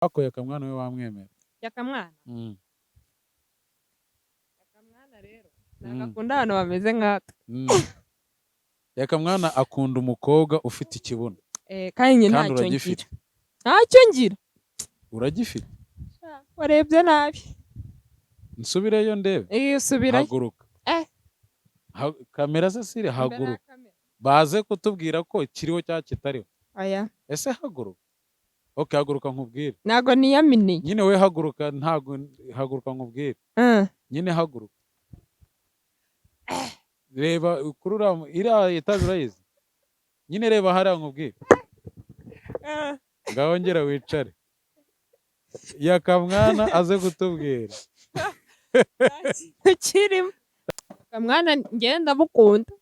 Hakoye akamwana we wamwemera. Yakamwana. Yakamwana rero ntabwo akunda abantu bameze nkatwe. Yakamwana akunda umukobwa ufite ikibuno. Kandi njye Kandi ntacyo uragifite. ngira. Ntacyo ngira. Uragifite. Warebye nabi. Nsubireyo ndebe. Subirayo. Haguruka. Eh. Kamera se siri Imbere ya haguruka. kamera. Baze kutubwira ko kiriho cyangwa kitariho. Oya. Ese haguruka. Okay, haguruka nkubwire. Ntabwo niyaminiye. Nyine we haguruka, ntago haguruka nkubwire. Nyine haguruka. Reba kuri iriya etaje urayizi? Nyine reba hariya nkubwire. Ngaho ngera wicare. Yakamwana aze kutubwira. Kirimo. Yakamwana njye ndamukunda.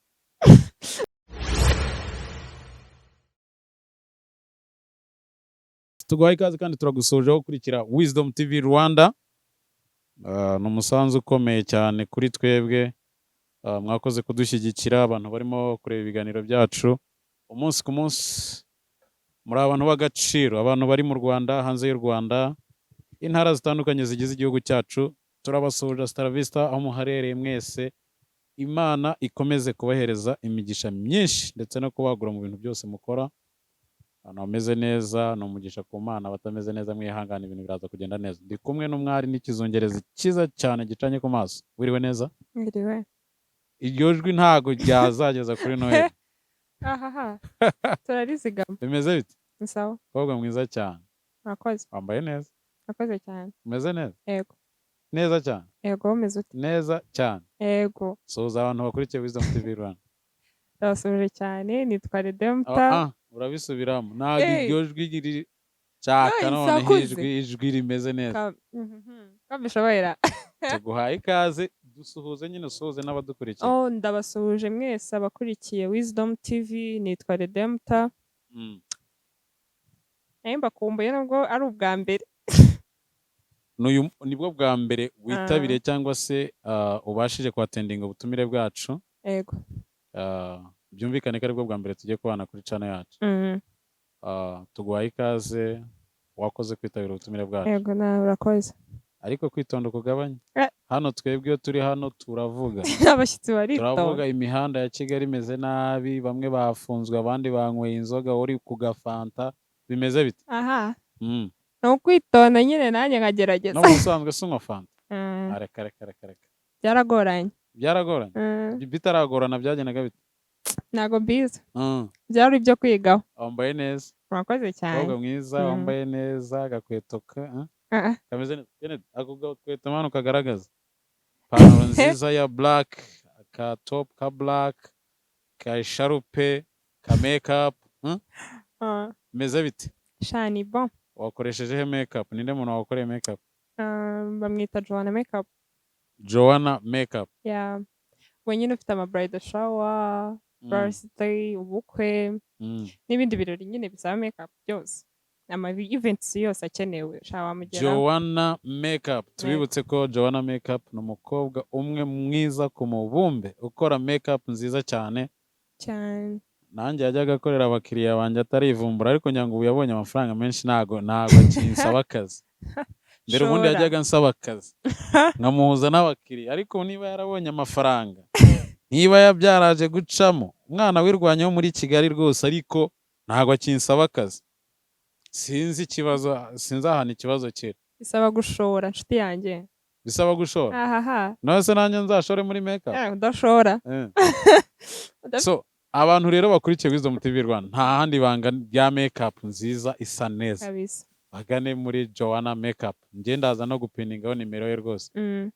Tuguhaye ikaze kandi turagusoje gukurikira Wisdom TV Rwanda. Ni umusanzu ukomeye cyane kuri twebwe. Mwakoze kudushyigikira, abantu barimo kureba ibiganiro byacu umunsi ku munsi. Muri abantu b'agaciro, abantu bari mu Rwanda, hanze y'u Rwanda, intara zitandukanye zigize igihugu cyacu, turabasuhuje hasta la vista aho muharereye mwese. Imana ikomeze kubahereza imigisha myinshi ndetse no kubagura mu bintu byose mukora. Abantu bameze neza ni umugisha ku Mana, abatameze neza mwihangane, ibintu biraza kugenda neza. Ndi kumwe n'umwari n'ikizungerezi cyiza cyane gicanye ku maso. Wiriwe neza? Mwiriwe. Iryo jwi ntago ryazageza kuri Noheli. Ahaha. Turarizigama. Bimeze bite? Ni sawa. Mukobwa mwiza cyane. Murakoze. Wambaye neza. Murakoze cyane. Umeze neza? Yego. Neza cyane. Yego, umeze ute? Neza cyane. Yego. Suhuza abantu bakurikiye Wisdom TV Rwanda. Ndabasuhuje cyane, nitwa Redempta. Urabisubiramo. Ntabwo Hey. iryo jwi riri shaka Ay, noneho nsakuze. ijwi rimeze neza. Ko mbishoboye. Tuguhaye ikaze, dusuhuze nyine, usuhuze n'abadukurikiye. Oh, ndabasuhuje mwese abakurikiye Wisdom TV, nitwa Redempta. Nayo mbakumbuye nubwo ari ubwa mbere. N'uyu nibwo bwa mbere witabiriye cyangwa se ubashije kuhatendinga ubutumire bwacu. Yego. Byumvikane ko aribwo bwa mbere tugiye kubana kuri channel yacu. Tuguhaye ikaze, wakoze kwitabira ubutumire bwacu. Yego, nawe urakoze. Ariko kwitonda ukugabanye. Hano twebwe iyo turi hano turavuga. Abashyitsi baritonda. Turavuga imihanda ya Kigali imeze nabi, bamwe bafunzwe, abandi banyweye inzoga, uri ku gafanta, bimeze bite? Aha. Ni ukwitonda nyine nanjye nkagerageza. No mu busanzwe si unywa fanta. Reka reka reka reka. Byaragoranye. Byaragoranye. Bitaragorana byagendaga bite? Ntago mbizi. Byari ibyo kwigaho. Wambaye neza. Murakoze cyane. Umukobwa mwiza, wambaye neza, agakweto kameze neza. Kennedy, ako gakweto mwana ukagaragaza. Ipantaro nziza ya black, ka top ka black, ka isharupe, ka makeup, Meze bite? Shani bon. Wakoresheje he makeup? Ninde muntu wakoreye makeup? Bamwita Joanna Makeup. Joanna Makeup. Yeah. We nyine ufite ama bridal shower, birthday, ubukwe, n'ibindi birori nyine bisaba makeup byose. Ama events yose akenewe, sha wamugeraho. Joanna Makeup. Tubibutse ko Joanna Makeup ni umukobwa umwe mwiza ku mubumbe ukora makeup nziza cyane. Cyane. Nanjye yajyaga akorera abakiriya banjye atarivumbura, ariko ngira ngo ubu yabonye amafaranga menshi, ntago akinsaba akazi. Mbere ubundi Shora. yajyaga ansaba akazi nkamuhuza n'abakiriya, ariko niba yarabonye amafaranga, niba yabyaraje gucamo, umwana wirwanyeho muri Kigali rwose, ariko ntago akinsaba akazi. Sinzi ikibazo, sinzi ahantu ikibazo kiri. Bisaba gushora, nshuti yanjye. Bisaba gushora. Ahaha. None se nanjye nzashore muri makeup? Udashora. So abantu rero bakurikiye Wisdom TV Rwanda, nta handi banga rya makeup nziza isa neza. Kabisa. Bagane muri Joanna Makeup. Njye ndaza no gupiningaho nimero ye rwose.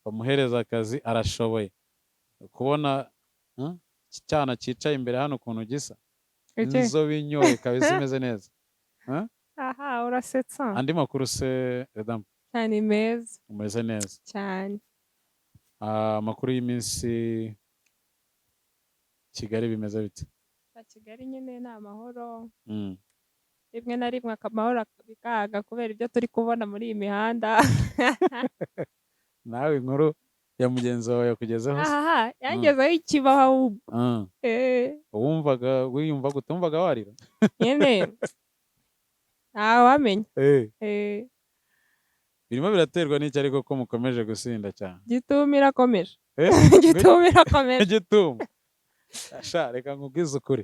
Bamuhereza akazi, arashoboye. Kubona iki cyana cyicaye imbere hano ukuntu gisa. Inzobe inyoye kabisa imeze neza. Aha, urasetsa. Andi makuru se Redam? Cyane meza. Umeze neza. Cyane. Amakuru y'iminsi Kigali bimeze bite? Kigali nyine ni amahoro. Rimwe na rimwe akamahoro bikaga kubera ibyo turi kubona muri iyi mihanda. Nawe inkuru ya mugenzi wawe yakugezeho se? Aha, yangezeho ikibaho ahubwo. Wumvaga wiyumva gute? Wumvaga warira? Nyine ntawamenya. Birimo biraterwa n'icyo, ariko ko mukomeje gusinda cyane. Gituma irakomeje. Eh? Gituma irakomeje. Gituma sha, reka nkubwize ukuri.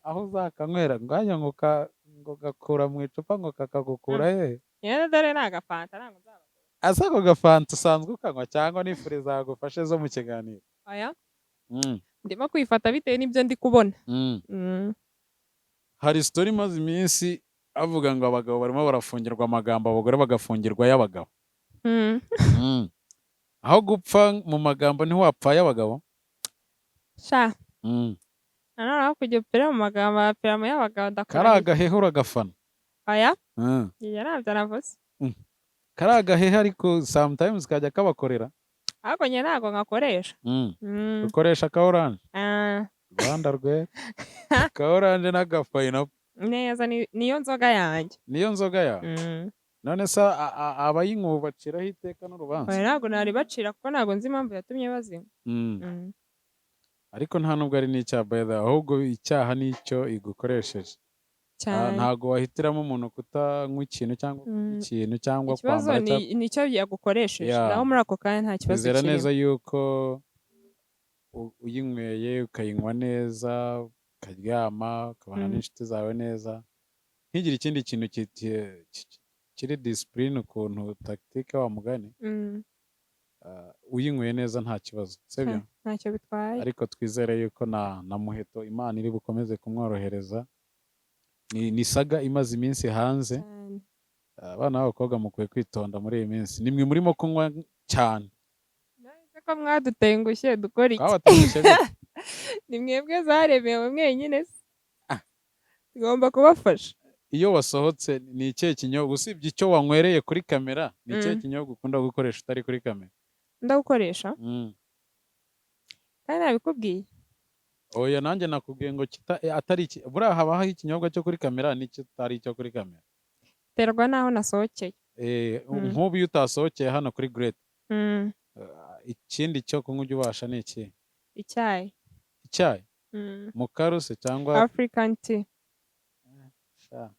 Aho uzakanywera nganya ngo gakura mu icupa, ngo kakagukura hehe? Nyine dore ni agafanta, ntabwo nzaba. Asa ako gafanta usanzwe ukanywa, cyangwa n'ifuri zagufashe zo mu kiganiro? Oya, ndimo kwifata bitewe n'ibyo ndi kubona. Hari story imaze iminsi avuga ngo abagabo barimo barafungirwa amagambo, abagore bagafungirwa ay'abagabo. Aho gupfa mu magambo ntiwapfa ay'abagabo? Sha, nanone aho kujya upfira mu magambo wapfira mu y'abagabo. Kari Ndakurahiye. Agahehe uragafana? Oya, njye ntabyo navuze. Kari agahehe, ariko sometimes kajya kabakorera. Ariko njye ntabwo nkakoresha. Ukoresha ka orange? Ah. Rwanda rwe, ka orange n'agapayinapo. Neza, niyo nzoga yanjye. Niyo nzoga yawe? Mm. None se abayinywa ubu baciraho iteka n'urubanza? Oya, ntabwo nari bacira kuko ntabwo nzi impamvu yatumye bazinywa. Ariko nta nubwo ari n'icyaha, by the way, ahubwo icyaha nicyo igukoresheje. Cyane. Ntabwo wahitiramo umuntu kutanywa ikintu cyangwa kurya ikintu cyangwa Ikibazo kwambara ni cyangwa nicyo yagukoresheje. Naho muri ako kanya nta kibazo Twizera kirimo. neza yuko uyinyweye ukayinywa neza, ukaryama, ukabana n'inshuti zawe neza, ntigire ikindi kintu kiri discipline ukuntu tactique wa mugani. Uyinyweye neza nta kibazo, sibyo? Ntacyo bitwaye. Ariko twizere yuko na Muheto Imana iri bukomeze kumworohereza. Ni saga imaze iminsi hanze. Cyane. Abana b'abakobwa mukwiye kwitonda muri iyi minsi, nimwe murimo kunywa cyane. None ko mwadutengushye, dukora iki? Twabatengushye gute? Ni mwebwe zaremewe mwenyine se? Tugomba kubafasha. Iyo wasohotse ni ikihe kinyobwa, usibye icyo wanywereye kuri kamera, ni ikihe kinyobwa ukunda gukoresha utari kuri kamera? Ndagukoresha kandi nabikubwiye. Oya, nanjye nakubwiye ngo atari iki. Buriya habaho ikinyobwa cyo kuri kamera n'ikitari icyo kuri kamera. Terwa n'aho nasohokeye. Nk'ubu iyo utasohokeye hano kuri Great, ikindi cyo kunywa ujya ubasha ni iki? Icyayi. Icyayi? Mm. Mukaruse cyangwa? African tea. Sha,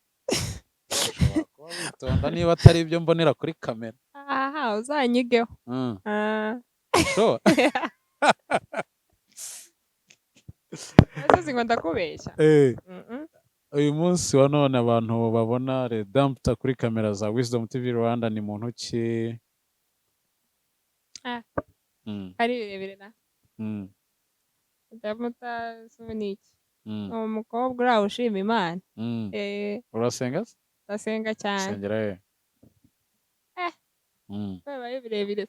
ushobora kuba witonda niba atari ibyo mbonera kuri kamera. Aha uzanyigeho. Ah. Sure. Ese ngo ndakubeshya? Uyu munsi wa none abantu babona Redemptor kuri kamera za Wisdom TV Rwanda ni muntu ki? Ah. Ari birebire na Redemptor ni iki? Ni umukobwa uri aho ushima Imana. Urasenga se? Ndasenga cyane. Usengera he? Eh. Bibaye birebire.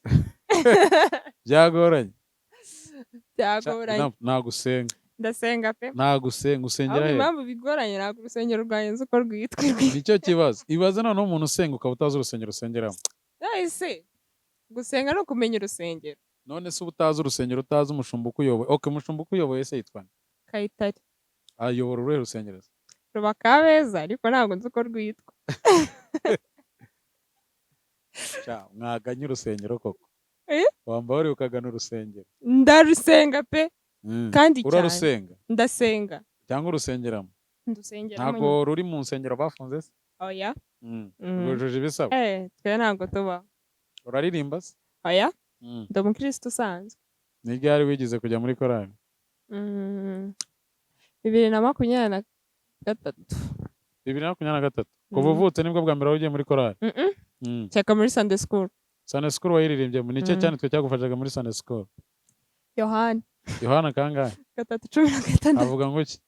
Byagoranye. Byagoranye. Ntagusenga. Ndasenga pe. Ntagusenga, usengera Ahubwo he? impamvu bigoranye, ntabwo urusengero rwanjye nzi uko rwitwa. Nicyo kibazo. Ibaze noneho umuntu usenga ukaba utazi urusengero usengeramo. Nahise gusenga no kumenya urusengero. None se uba utazi urusengero, utazi umushumba ukuyoboye? Okay, umushumba ukuyoboye se yitwa nde? Kayitare. Ayobora uruhe rusengero se? Ruba Kabeza, ariko ntabwo nzi uko rwitwa. Sha, mwaganye urusengero koko. Eh? Wambara ukagana urusengero. Ndarusenga pe. Kandi cyane. Urarusenga? Ndasenga. Cyangwa urusengeramo? Ndusengeramo. Ntabwo ruri mu nsengero bafunze se? Oya. Rwujuje ibisabwa? Eh, twe ntabwo tubaho. Uraririmba se? Oya. Ndi umukristo usanzwe. Ni ryari wigeze kujya muri korali? 2023. 2023? Kuva uvutse nibwo bwa mbere wari ugiye muri korali? Mm-mm. Cyaka muri Sunday school. Sunday school wayiririmbye, ni ikihe cyanditswe cyagufashaga muri Sunday school? Yohani. Yohana kangahe? 3:16. Avuga ngo iki?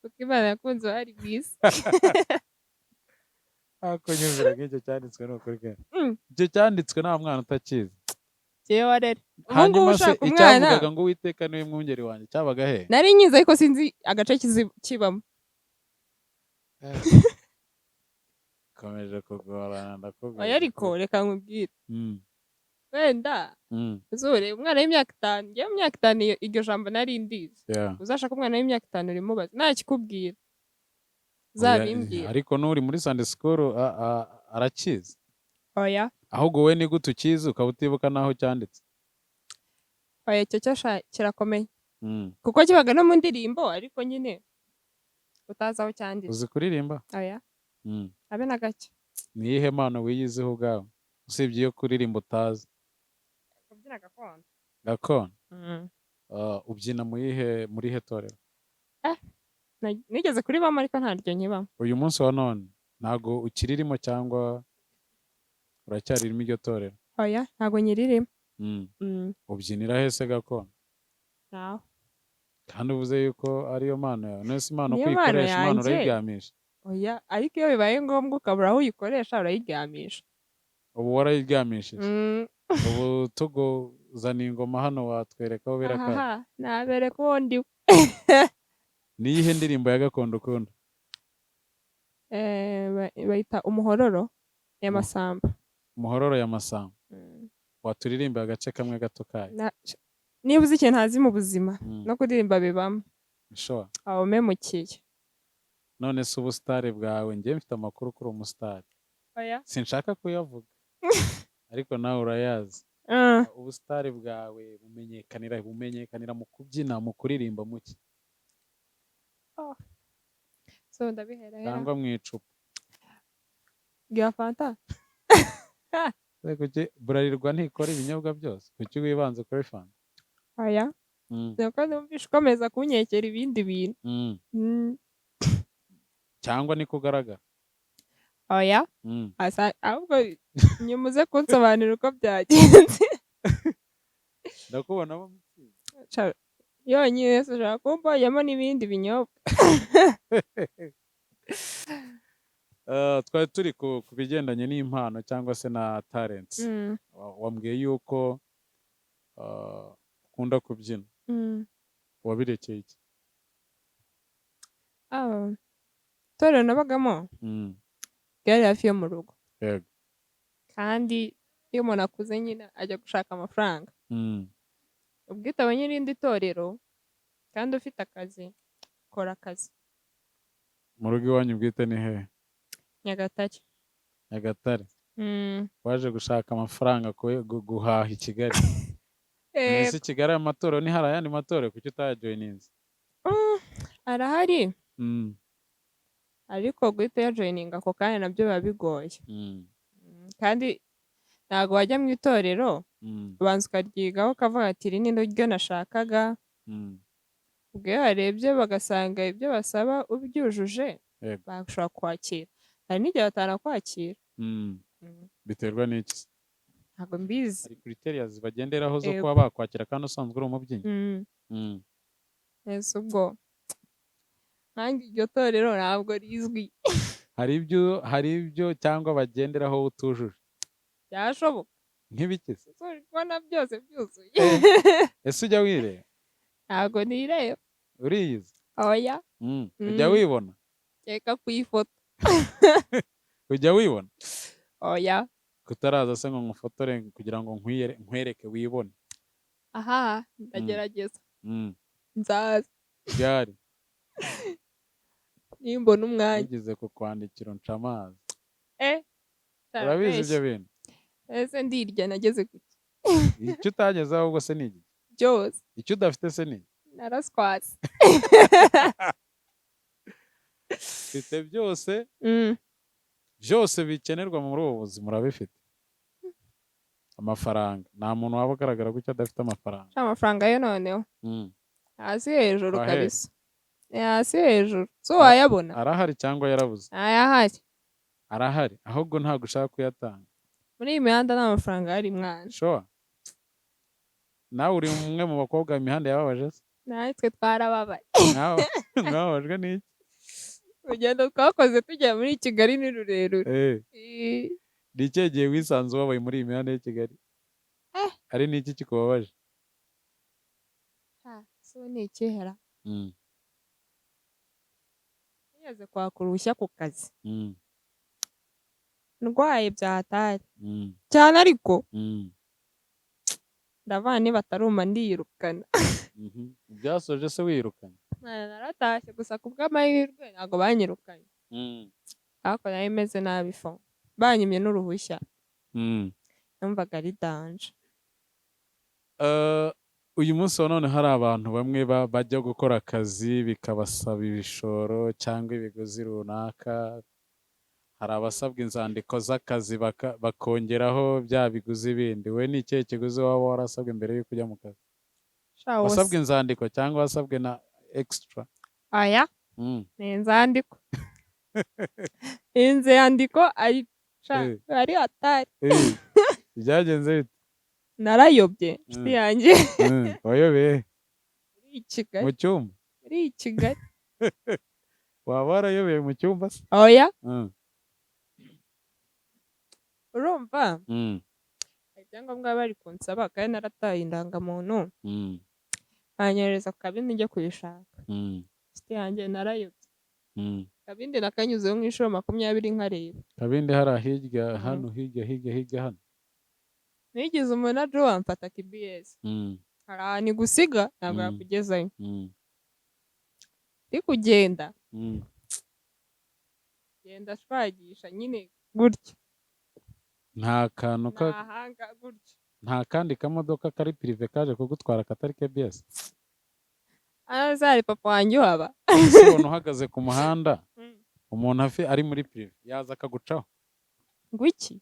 Kuko Imana yakunze abari mu isi. Ako nyumvira nk'icyo cyanditswe, ni ukuri ke. Icyo cyanditswe nta mwana utakizi. Jyewe rero ubu ngubu Hanyuma se ushaka umwana icyavugaga ngo "Uwiteka niwe mwungeri wanjye" cyabaga he? Nari nyizi, ariko sinzi agace kibamo. Komeje kugorana, ndakubwira. Oya, ariko reka nkubwire. Wenda uzureba umwana w'imyaka 5, njyewe mu myaka 5 iryo jambo nari ndizi. Uzashaka umwana w'imyaka 5 urimubaza, ntakikubwira uzabimbwira. Ariko n'uri muri Sunday school arakizi. Oya. Ahubwo wowe ni gute ukizi ukaba utibuka n'aho cyanditse? Oya, icyo cyo kirakomeye kuko kibaga no mu ndirimbo, ariko nyine utazi aho cyanditse. Uzi kuririmba? Oya. Abe na gake. Ni iyihe mpano wiyiziho ubwawe? Usibye iyo kuririmba utazi. Kubyina gakondo. Gakondo. Ubyina muri ihe torero? Nigeze kuribamo ariko ntaryo nkibamo. Uyu munsi wa none ntago ukiririmo cyangwa uracyaririmo iryo torero? Oya, ntago nyiririmo. Ubyinira he se gakondo? Ntaho. Kandi uvuze yuko ariyo mpano yawe. None se impano Niyo ko mpano uyikoresha, impano yanjye. urayiryamisha? Oya, ariko iyo bibaye ngombwa ukabura aho uyikoresha, urayiryamisha. Ubu warayiryamishije? Ubu tuguzaniye ingoma hano watwereka aho birakaye? Ahaha, nabereka uwo ndiwe. Ni iyihe ndirimbo ya gakondo ukunda? Bayita Umuhororo ya Masamba. Umuhororo ya Masamba. Waturirimba agace kamwe gato kayo? Niba uzi ikintu ntazi mu buzima, no kuririmba bibamo. Sure. Aho memukiye. None se ubusitari bwawe, njye mfite amakuru kuri umusitari. Oya. Sinshaka kuyavuga, ariko nawe urayazi. Ubusitari bwawe bumenyekanira mu kubyina, mu kuririmba, mu ki? So ndabihera hera. Cyangwa mu icupa? Bwa fanta. Ese kuki Bralirwa ntikora ibinyobwa byose? Kuki wibanze kuri fanta? Oya. Nuko numvishe ukomeza kunyekera ibindi bintu. Cyangwa niko ugaragara? Oya. Ahubwo nyuma uze kunsobanurira uko byagenze. Ndakubonamo Mutzig. Yonyine se ushobora kumbonyemo n'ibindi binyobwa. Twari turi ku bigendanye n'impano cyangwa se na talents. Wambwiye yuko ukunda kubyina. Wabirekeye iki? Ah, itorero nabagamo ryari hafi yo mu rugo. Kandi iyo umuntu akuze nyine ajya gushaka amafaranga. Ubwo iyo utabonye irindi torero kandi ufite akazi, kora akazi. Mu rugo iwanyu bwite ni hehe? Nyagatare. Nyagatare. Waje gushaka amafaranga guhaha i Kigali. Ese i Kigali ayo matorero ni hari ayandi matorero, kuki utayajoyininze? Arahari. Ariko guhita uyajoyininga ako kanya nabyo biba bigoye. Kandi ntabwo wajya mu itorero, ubanza ukaryigaho ukavuga ati iri ni ryo nashakaga. Ubwo iyo barebye bagasanga ibyo basaba ubyujuje, bashobora kwakira. Hari n'igihe batanakwakira. Biterwa n'iki se? Ntabwo mbizi. Hari criterias bagenderaho zo kuba bakwakira kandi usanzwe uri umubyinnyi? Ese ubwo nkanjye iryo torero ntabwo rizwi. Hari ibyo cyangwa bagenderaho utujuje? Byashoboka. Nk'ibiki se? Ese uri kubona byose byuzuye? Ese ujya wireba? Ntabwo nireba. Uriyizi? Oya. Ujya wibona? Kereka ku ifoto. Ujya wibona? Oya. Kutaraza se ngo nkufotore kugira ngo nkwereke wibone? Aha, ndagerageza. Nzaza. Ryari? Nimbona umwanya. Nigeze kukwandikira unca amazi. Eh. Urabizi ibyo bintu? Ese ndirya nageze ku Icyo utagezeho ahubwo se ni iki? Byose. Icyo udafite se ni iki? Naraswatse. Ufite byose. Byose bikenerwa muri ubu buzima urabifite. Amafaranga, nta muntu waba ugaragara gutya adafite amafaranga. Sha, amafaranga yo noneho. Hasi hejuru. Ahe. Kabisa. Ni hasi hejuru. So wayabona? Arahari cyangwa yarabuze? Ntayahari. Arahari, ahubwo ntabwo ushaka kuyatanga. Muri iyi mihanda nta mafaranga ahari, mwana. Sure? Nawe uri umwe mu bakobwa imihanda yababaje se? Natwe twarababaye. Mwababajwe n'iki? Urugendo twakoze tujya muri Kigali ni rurerure. Ni ikihe gihe wisanze ubabaye muri iyi mihanda y'i Kigali? Eh. Ari n'iki kikubabaje? Ha, so ni ikihera? Nigeze kwaka uruhushya ku kazi. Ndwaye bya hatari. Cyane ariko. Ndavuga nibataruma ndiyirukana. Byasoje se wirukanye? Mwana, naratashye gusa ku bw'amahirwe ntabwo banyirukanye. Ariko nari meze nabi fo. Banyimye n'uruhushya. Numvaga ari danger. Uyu munsi wa none hari abantu bamwe bajya gukora akazi bikabasaba ibishoro cyangwa ibiguzi runaka. Hari abasabwa inzandiko z'akazi bakongeraho bya biguzi bindi. We ni ikihe kiguzi waba warasabwe mbere y'uko ujya mu kazi? Sha, Wasabwe inzandiko cyangwa wasabwe na extra? Aya, ni inzandiko, inzandiko ari sha, ari atari. Byagenze bite? Narayobye, inshuti yanjye. Wayobeye? Muri Kigali. Mu cyumba? Muri Kigali. Waba warayobeye mu cyumba se? Oya. Urumva, ibyangombwa bari kunsaba kandi narataye indangamuntu, banyohereza ku Kabindi njye kuyishaka. Inshuti yanjye, narayobye. Kabindi nakanyuzeho nk'inshuro 20 nkareba. Kabindi hariya hirya hano, hirya hirya hirya hano. Nigize umunajo wamfata KBS. Hari ahantu igusiga ntabwo yakugezayo. Ndi kugenda, genda ashwagisha nyine gutya. Nta kantu ka Nahanga gutya. Nta kandi kamodoka kari privé kaje kugutwara katari KBS? Aza hari papa wanjye uhaba. Ese ubona uhagaze ku muhanda, umuntu ari muri privé yaza akagucaho? Ngo iki?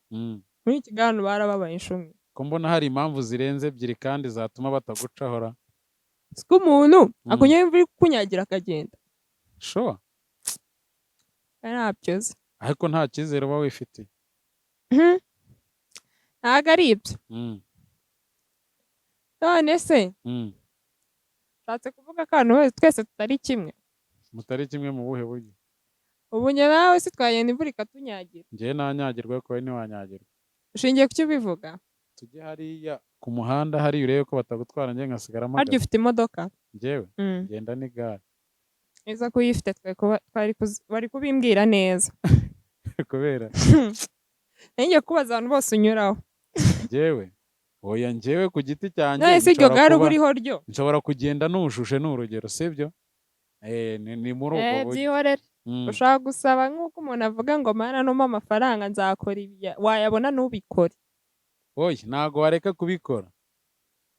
Muri iki kiganiro barababaye inshumi. Ko mbona hari impamvu zirenze ebyiri kandi zatuma batagucaho ra? Siko umuntu akunyura imvura iri kukunyagira akagenda. Sure? Kandi ntabyo uzi. Ariko nta cyizere uba wifitiye. Ntabwo ari ibyo. None se ushatse kuvuga ko abantu bose twese tutari kimwe? Mutari kimwe mu buhe buryo? Ubu njye nawe si twagenda imvura ikatunyagira? Njyewe nanyagirwa, ariko wowe ntiwanyagirwa. Ushingiye ku cyo ubivuga? Tujye hariya ku muhanda hariya urebe ko batagutwara, njye ngasigara Harya mpagaze. ufite imodoka? Njyewe ngenda n'igare. Iza ko uyifite bari kubimbwira neza. Kubera? Ngiye kubaza abantu bose unyuraho. Njyewe? Oya, njyewe ku giti cyanjye None se iryo nshobora gare uba uriho ryo? Nshobora kugenda nujuje, ni urugero, sibyo? Ni muri ubwo buryo. Byihorere. Ushobora gusaba nk'uko umuntu avuga ngo: "Mana, numpa amafaranga nzakora ibi." Wayabona ntubikore. Oya, ntabwo wareka kubikora,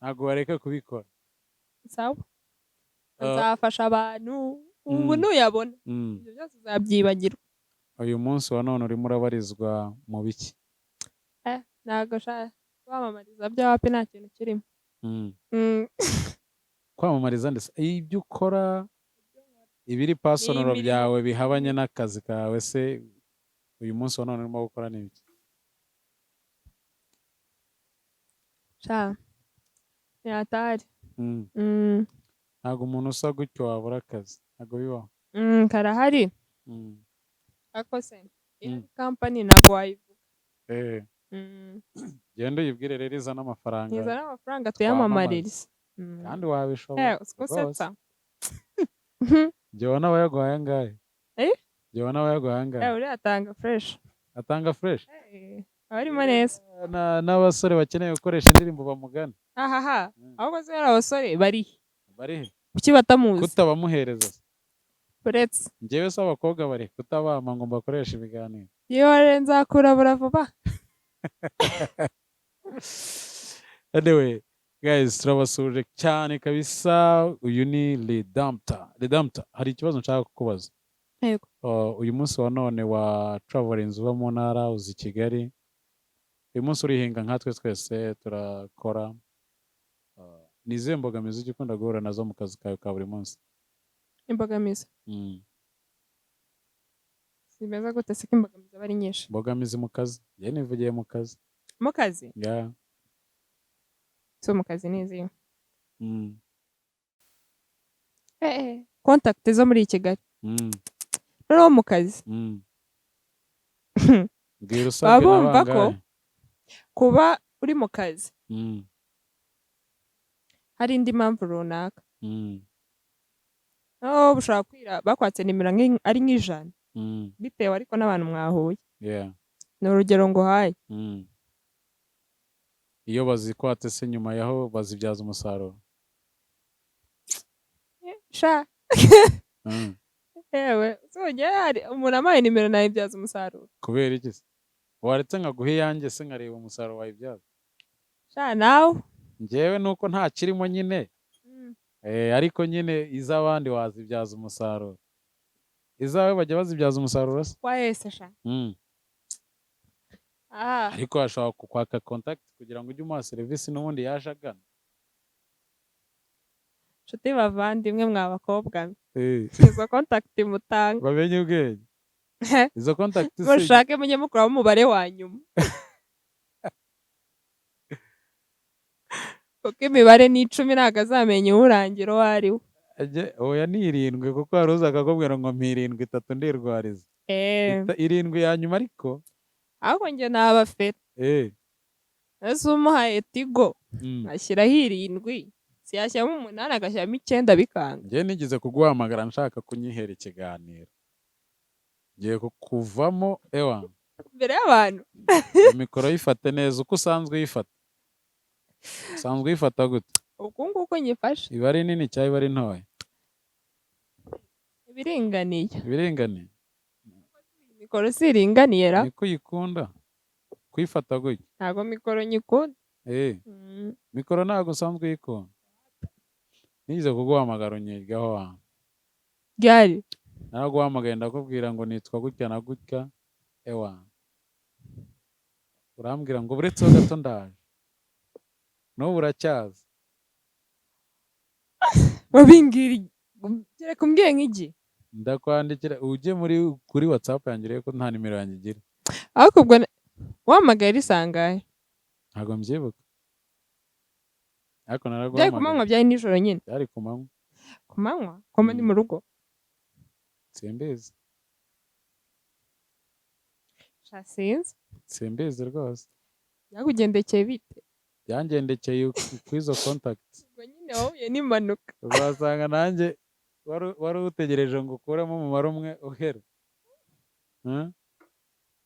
ntabwo wareka kubikora. Sawa. Nzafasha abantu ubu, nuyabona ibyo byose uzabyibagirwa. Uyu munsi wa none urimo urabarizwa mu biki? Ntabwo sha, kwamamariza bya wapi, nta kintu kirimo. Kwamamariza ndetse ibyo ukora, ibiri personal Ni imirimo. byawe bihabanye n'akazi kawe se, uyu munsi wa none urimo gukora ni ibiki? Sha, ni hatari. Ntabwo umuntu usa gutyo wabura akazi, ntabwo bibaho. Karahari. Ariko se iyo ari company ntabwo wayivuga. Genda uyibwire rero izane amafaranga. Nizana amafaranga tuyamamarize. Kandi wabishobora. Usiko Rwose. usetsa. Jye abayaguhaye angahe? Eh? Jye abayaguhaye angahe? Uriya atanga fresh. Atanga fresh. Aba arimo neza. N'abasore bakeneye gukoresha indirimbo bamugana. Ahaha. Ahubwo se hari abasore bari he? Bari he? Kuki batamuzi? Kutabamuhereza se? Uretse. Njyewe se abakobwa bari kutabama ngo mbakoreshe ibiganiro? Yewe, nzakurabura vuba. Anyway guys, turabasuhuje cyane kabisa. Uyu ni Redempta. Redempta, hari ikibazo nshaka kukubaza. Yego. Uyu munsi wa none wa traveling uva mu ntara uza i Kigali, uyu munsi urihinga nkatwe twese turakora. Ni izihe mbogamizi ujya ukunda guhura nazo mu kazi kawe ka buri munsi? Imbogamizi zimeze gute se, ko imbogamizi aba ari nyinshi? Imbogamizi mu kazi, njye nivugiye mu kazi. Mu kazi? Yeah. So mu kazi ni izihe? Contact zo muri Kigali. Noneho mu kazi, Mbwira, usabwe baba na bumva ko bangahe? Kuba uri mu kazi hari indi mpamvu runaka. Noneho bushobora kwira bakwatse nimero ari nk'ijana, bitewe ariko n'abantu mwahuye. Ni urugero nguhaye. Iyo bazikwatse se, nyuma yaho bazibyaza umusaruro? Sha. Yewe, uzongera hari umuntu ampaye nimero nayibyaza umusaruro? Kubera iki se? Waretse nkaguha iyanjye se, nkareba umusaruro wayibyaza? Sha, nawe. Njyewe nuko nta kirimo nyine. Ariko nyine iz'abandi wazibyaza umusaruro. Izawe bajya bazibyaza umusaruro se? Wahese sha. Ariko ashobora kukwaka contact kugira ngo ujye umuha serivisi n'ubundi yaje agana. Nshuti bavandimwe, mwa bakobwa mwe, izo contact mutanga, Bamenye ubwenge, izo contact se. Mushake mujye mukuramo umubare wa nyuma, kuko imibare ni 10, ntabwo azamenya uwurangira uwo ari we. Oya, ni 7, kuko hari uza akakubwira ngo mpa 7 3 ndirwariza. 7 ya nyuma ariko. Ahubwo njye nabafera. Ese umuhaye Tigo, ashyiraho 7, siyashyiramo 8, agashyiramo 9, bikanga? Njye nigeze kuguhamagara nshaka kunyihera ikiganiro, ngiye kukuvamo ewa. Imbere y'abantu. Iyo mikoro yifate neza uko usanzwe uyifata. Usanzwe uyifata gute? Uku nguku nyifashe. Iba ari nini cyangwa iba ari ntoya? Ibiringaniye. Ibiringaniye. Mikoro si iringaniye ra? Niko uyikunda kuyifata gutya? Ntabwo mikoro nyikunda. Mikoro ntabwo usanzwe uyikunda. Nigeze kuguhamagara unyigaho wa. Ryari? Naraguhamagaye ndakubwira ngo nitwa gutya na gutya ewa, urambwira ngo buretseho gato ndaje, n'ubu uracyaza. Wabimbwira kereka umbwiye nk'igi. Ndakwandikira ujye muri kuri WhatsApp yanjye urebe ko nta nimero yanjye igira. Ariko ubwo wahamagaye risangahe? Ntabwo mbyibuka, ariko Byari ku naraguhamagaye. manywa, byari nijoro nyine? Byari ku manywa. Ku manywa ko ndi mu rugo? Simbizi. Sha, sinzi. Simbizi rwose. Byakugendekeye bite? Byangendekeye ku izo contact. Ubwo nyine wahuye n'impanuka. Uzasanga nanjye wari utegereje ngo ukuremo umubare umwe uhera.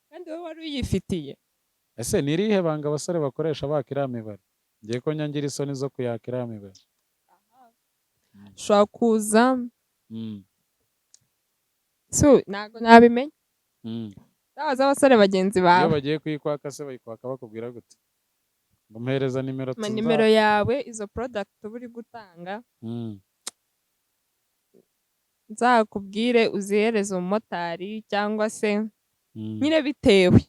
Kandi wowe wari uyifitiye. Ese ni irihe banga abasore bakoresha baka iriya mibare? Ngiye ko nyangira isoni zo kuyaka iriya mibare. Ushobora kuza, so ntabwo nabimenya. Ndabaza abasore bagenzi Iyo bawe. bagiye kuyikwaka se, bayikwaka bakubwira gute? Ngo mpereza nimero? Ma nimero yawe, izo product uba uri gutanga, nzakubwire uzihereze umumotari cyangwa se nyine bitewe.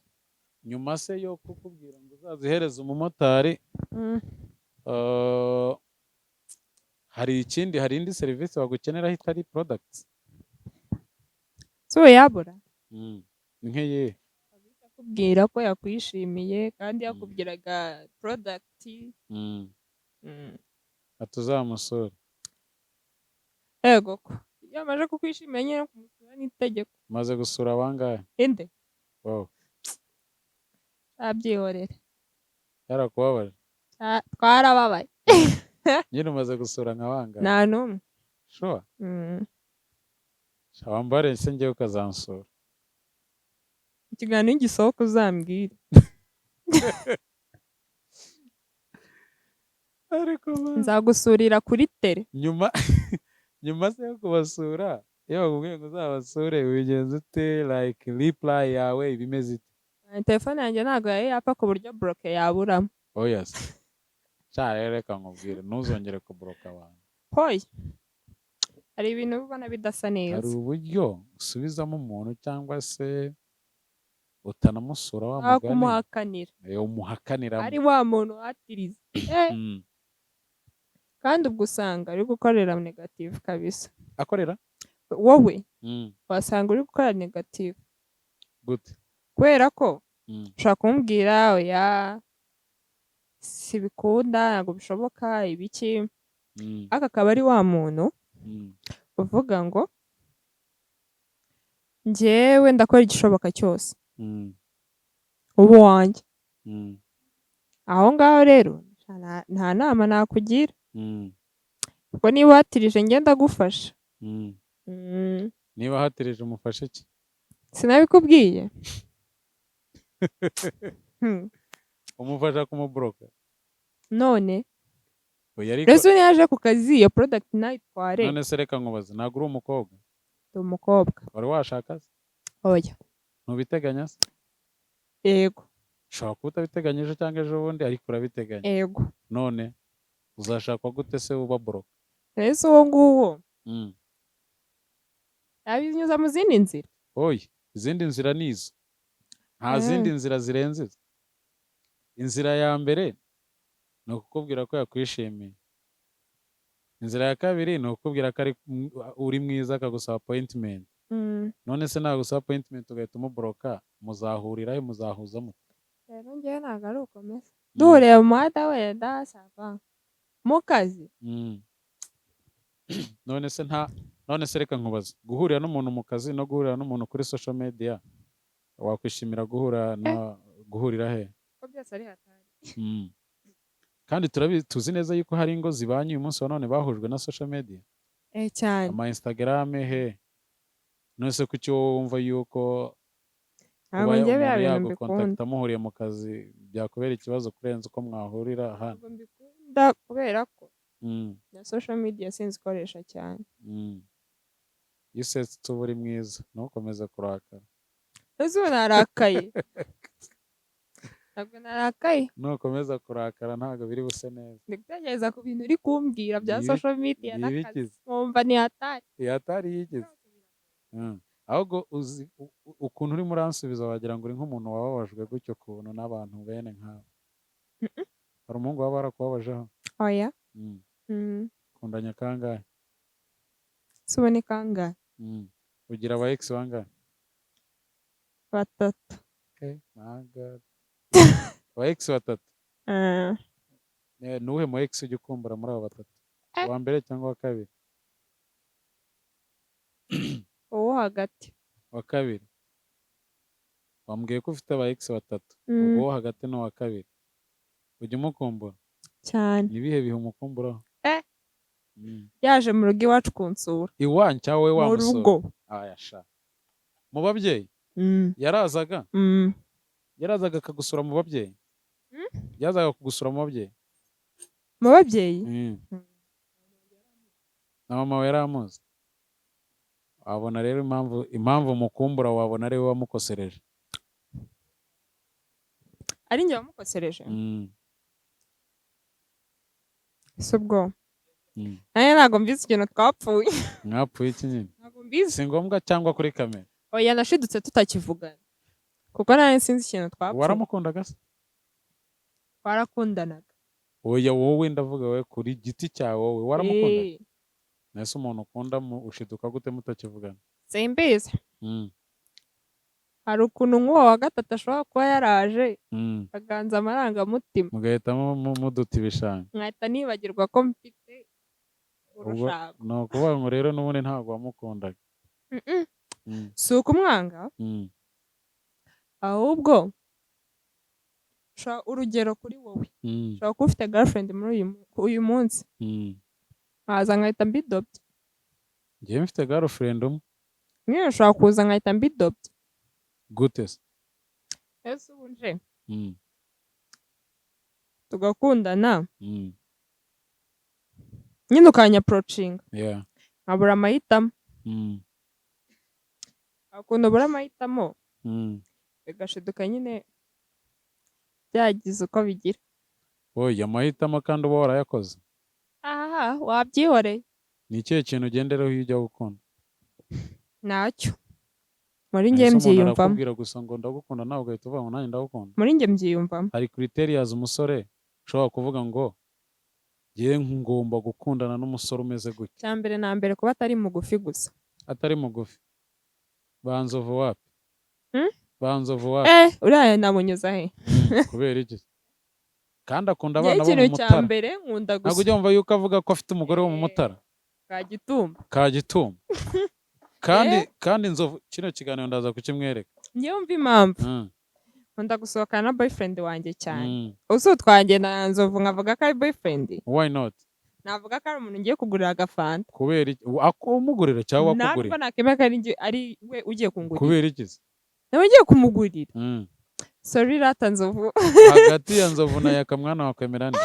Nyuma se yo kukubwira ngo uzazihereze umumotari, hari ikindi, hari indi serivisi bagukeneraho itari products? Si ubu yabura. Ni nk'iyihe? Akubwira ko yakwishimiye kandi yakubwiraga product. Ati uzamusure. Yego, ko iyo amaze kukwishimira nyine, no kumusura n'itegeko. Umaze gusura bangahe? Inde? Wowe. Abyihorere. Yarakubabaje? Twarababaye. Nyine umaze gusura nka bangahe? Nta n'umwe. Sure? Mm. Sha, wambare se njyewe ukazansura. Ikiganiro nigisohoka uzambwire. Ariko man. Nzagusurira kuri tele. Nyuma se yo kubasura, iyo bakubwiye ngo uzabasure, ubigenza ute? Like, reply yawe iba imeze ite? Telefone yanjye ntabwo yari yapfa ku buryo block yaburamo. Oya se, sha, rero reka nkubwire, ntuzongere kubloka abantu. Hoya, hari ibintu uba ubona bidasa Hari neza. uburyo usubizamo umuntu cyangwa se utanamusura wa Aho mugani. kumuhakanira. Umuhakaniramo. Ari wa muntu uhatiriza. Kandi ubwo usanga uri gukorera negative kabisa. Akorera? Wowe wasanga uri gukora negative. Gute? Kubera ko ushobora kumubwira oya, sibikunda, ntabwo bishoboka, ibiki, ariko akaba ari wa muntu uvuga ngo njyewe ndakora igishoboka cyose ube uwanjye. Aho ngaho rero nta nama nakugira, kuko niba uhatirije njye ndagufasha. Niba ahatirije umufashe iki? Sinabikubwiye. Umufasha kumubloka? None Oya, ariko rero niyo yaje ku kazi, iyo product nayitware. None se reka nkubaze, ntabwo uri umukobwa? Ndi umukobwa. Wari washaka se? Oya. Ntubiteganya se? Yego. Ushobora kuba utabiteganya ejo cyangwa ejo bundi, ariko urabiteganya? Yego. None uzashakwa gute se ubabloka? Ese uwo nguwo yabinyuza mu zindi nzira? Oya, izindi nzira ni izo, nta zindi nzira zirenze izo. Inzira ya mbere ni ukukubwira ko yakwishimiye. Inzira ya kabiri ni ukukubwira ko uri mwiza, akagusaba appointment. None se nagusaba appointment ugahita umublocka, muzahurira he? Muzahuza mute? Rero njyewe ntabwo ari uko meze. Duhuriye mu muhanda wenda ça va, mu kazi. None se nta none se reka nkubaze, guhurira n'umuntu mu kazi no guhurira n'umuntu kuri social media, wakwishimira guhura na guhurira he? Ko byose ari hatari. Kandi turabizi, tuzi neza yuko hari ingo zibanye uyu munsi wa none bahujwe na social media. Eh, cyane. Ama Instagram he. None se kuki wowe wumva yuko Ntabwo kuba njye umuntu biriya bintu mbikunda. yagucontacta muhuriye mu kazi byakubera ikibazo kurenza uko mwahurira hano? Ntabwo mbikunda kubera ko na social media sinzikoresha cyane. Iyo usetse uba uri mwiza, ntukomeze kurakara. Ese ubu narakaye? Ntabwo narakaye. Nukomeza kurakara ntabwo biri buse neza. Ndi gutekereza ku bintu uri kumbwira bya social media n'akazi, Yibikize. nkumva ni hatari. Hatari yigize. Ahubwo uzi ukuntu urimo uransubiza, wagira ngo uri nk'umuntu wababajwe gutyo ukuntu n'abantu bene nkawe. Hari umuhungu waba warakubabajeho? Oya. Kundanya kangahe? Se ubu ni kangahe? Ugira aba ex bangahe? Batatu. Okay. My God. Aba ex batatu. Ah. Nuwuhe mu ex ujya ukumbura muri abo batatu? Eh. Uwa mbere cyangwa uwa kabiri? Uwo hagati. Uwa kabiri. Wambwiye ko ufite aba ex batatu. Mm. Ubwo uwo hagati ni uwa kabiri. Ujya umukumbura? Cyane. Ni ibihe bihe umukumburaho? Eh. Yaje Yaje mu rugo iwacu kunsura. Iwanyu cyangwa wowe Mu wamusura? rugo. Aya sha. Mu babyeyi? Mm. Yarazaga? Mm. Yarazaga akagusura mu babyeyi? Mm? Yazaga kugusura mu babyeyi? Mu babyeyi? Mm. Mm. Na mama we yari amuzi. Wabona rero impamvu mukumbura, wabona ari we wamukosereje. Ari njye wamukosereje? Mm. Si ubwo. Mm. Nanjye ntabwo mbizi ikintu twapfuye. Mwapfuye iki nyine? Ntabwo mbizi. Si ngombwa cyangwa kuri kamera. Oya, nashidutse tutakivugana. Kuko nanjye sinzi ikintu twapfuye. Waramukundaga se? Twarakundanaga. Oya, wowe ndavuga, wowe kuri giti cyawe, wowe waramukundaga? Eh. Nese umuntu ukunda ushiduka gute mutakivugana? Simbizi. Hari ukuntu nk'uwo wa gatatu ashobora kuba yaraje aganza amarangamutima. Mugahitamo muduta ibishanga. Nkahita nibagirwa ko mfite Ubwo urushako. ni ukuvuga ngo rero n'ubundi ntabwo wamukundaga. Mm-mm. Si ukumwanga, ahubwo urugero kuri wowe. Ushobora kuba ufite girlfriend muri uyu munsi. Nkaza nkahita mbidobya. Njyewe mfite girlfriend umwe. Nyine ushobora kuza nkahita mbidobya. Gute se? Ese ubu nje tugakundana, nyine ukanyapproachinga, nkabura amahitamo. Ukuntu ubura amahitamo, bigashiduka nyine byagize uko bigira. Oya, amahitamo kandi uba warayakoze. Aha wabyihoreye. Ni ikihe kintu ugenderaho iyo ujya gukunda? Ntacyo, muri njye Ese umuntu mbyiyumvamo. arakubwira gusa ngo "Ndagukunda", nawe ugahita uvuga ngo "Nanjye ndagukunda"? Muri njye mbyiyumvamo. Hari criterias umusore ushobora kuvuga ngo "Njyewe ngomba gukundana n'umusore umeze gutya." Cya mbere na mbere, kuba atari mugufi gusa. Atari mugufi, banzovu wapi? Hmm? Banzovu wapi? Eh, uriya namunyuza he? Kubera iki? Kandi akunda Njyewe abana bo mu ikintu cya Mutara. mbere nkunda Ntabwo gusa ujya wumva yuko avuga ko afite umugore wo mu Eh. Mutara? Kagitumba. Kagitumba. Kandi Nzovu, kino kiganiro ndaza kukimwereka. Njyewe mva impamvu nkunda gusohokana na boyfriend wanjye cyane. Uzi twanjye na Nzovu nkavuga ko ari boyfriend? Why not? Navuga ko ari umuntu ngiye kugurira agafanta. Kubera iki? Umugurira cyangwa Ntabwo wakugurira? nakemera ko ari we ugiye kungurira. Kubera iki se? Nawe ugiye kumugurira. Sorry rata Nzovu. Hagati ya Nzovu na Yaka mwana wakwemera nde?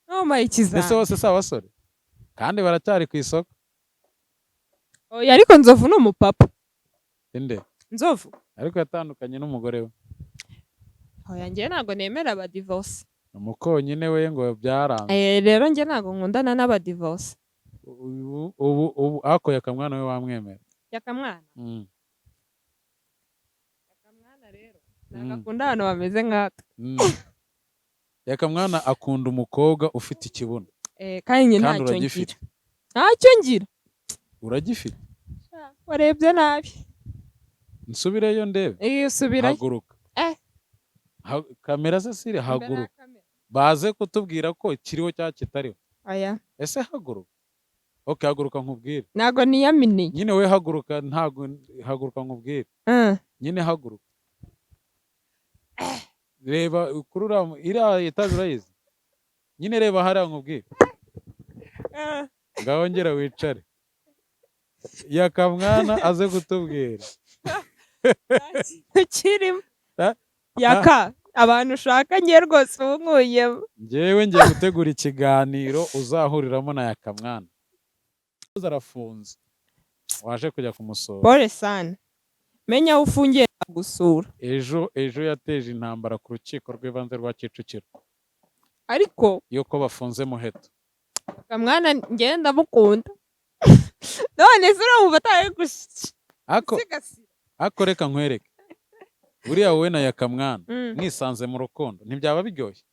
Ntumpaye Ese ikizami. bose si abasore kandi baracyari ku isoko? Oya, ariko Nzovu ni umupapa. Inde? Nzovu. Ariko yatandukanye n'umugore we. Oya, njyewe ntabwo nemera abadivorce. Umukonyine we ngo byaranze. Eh, rero njye ntabwo nkundana n'abadivorce. Ubu ako Yaka mwana we wamwemera? Yakamwana. Mm. Yakamwana rero. Ntabwo akunda abantu bameze nkatwe. Yakamwana akunda umukobwa ufite ikibuno. Eh, kandi njye Kandi ntacyo uragifite. ngira, ntacyo ngira. Uragifite. Warebye nabi. Nsubireyo ndebe? Iyo usubirayo. Haguruka. Eh. Kamera se siri? Imbere ya Haguruka. kamera. Baze kutubwira ko kiriho cyangwa kitariho. Oya. Ese haguruka? Okay, haguruka nkubwire. Ntabwo niyaminiye. Nyine we haguruka, ntabwo, haguruka nkubwire. Nyine haguruka, reba kuri iriya etaje, urayizi nyine, reba hariya nkubwire. Ngaho ngera wicare, Yakamwana aze kutubwira. Nta kintu kirimo. Eh? Yaka, abantu ushaka ngiye rwose ubu nkuyemo. Njyewe ngiye gutegura ikiganiro uzahuriramo na Yakamwana. Arafunze, waje kujya kumusura. Pole sana, menya aho ufungiye gusura. Ejo yateje intambara ku rukiko rw'ibanze rwa Kicukiro. Ariko yuko bafunze Muheto. Kamwana ngenda ndamukunda, none se urumva atari Ako gusigasira? Ako reka nkwereke, buriya wowe na Yakamwana mwisanze mu rukundo, ntibyaba biryoshye?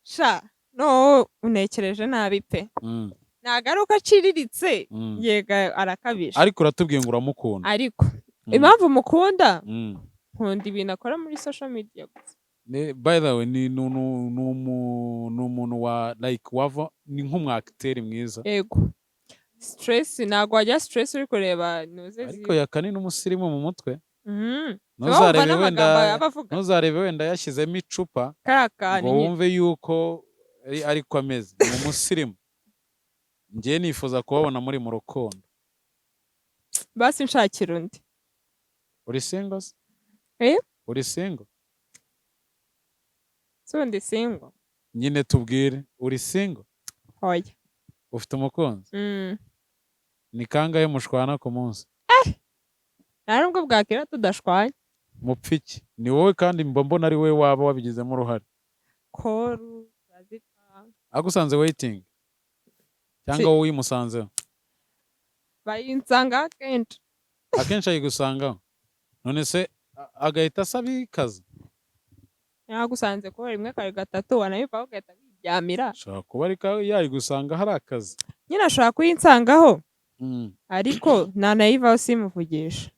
Sha, no unekereje nabi pe. Nagaruka aciriritse. Yega, arakabije. Ariko uratubwiye ngo uramukunda. Ariko impamvu mukunda, nkunda ibintu akora muri social media gusa. By the way, ni umuntu wa like wava, ni nk'umwakiteri mwiza. Yego, stress ntabwo wajya stress uri kureba nuze. Ariko Yaka ni n'umusirimu mu mutwe. Ntuzarebe Ntuzarebe wenda wenda aba avuga ntuzarebe wenda yashyizemo icupa kariya kantu ngo nyine. wumve yuko ariko ameze. Ni umusirimu. Njye nifuza kubabona muri mu rukundo. Basi nshakira undi. Uri single se? Eh? Uri single? Si undi single. Nyine tubwire, uri single? Oya. Ufite umukunzi? Mm. Ni kangahe mushwana ku munsi? Nta nubwo bwakira tudashwanye. Mupfa iki? Ni wowe, kandi mba mbona ari wowe waba wabigizemo uruhare. Call turazipfa. Agusanze waiting cyangwa wowe uyimusanzeho? Bayinsanga kenshi. Akenshi ayigusangaho, none se agahita asaba ikaze? Yagusanze kuba rimwe, kabiri, gatatu, wanabivaho ugahita wiryamira. Ashobora kuba ariko yayigusanga hari akazi. Nyine ashobora kuyinsangaho, ariko nanayivaho simuvugisha,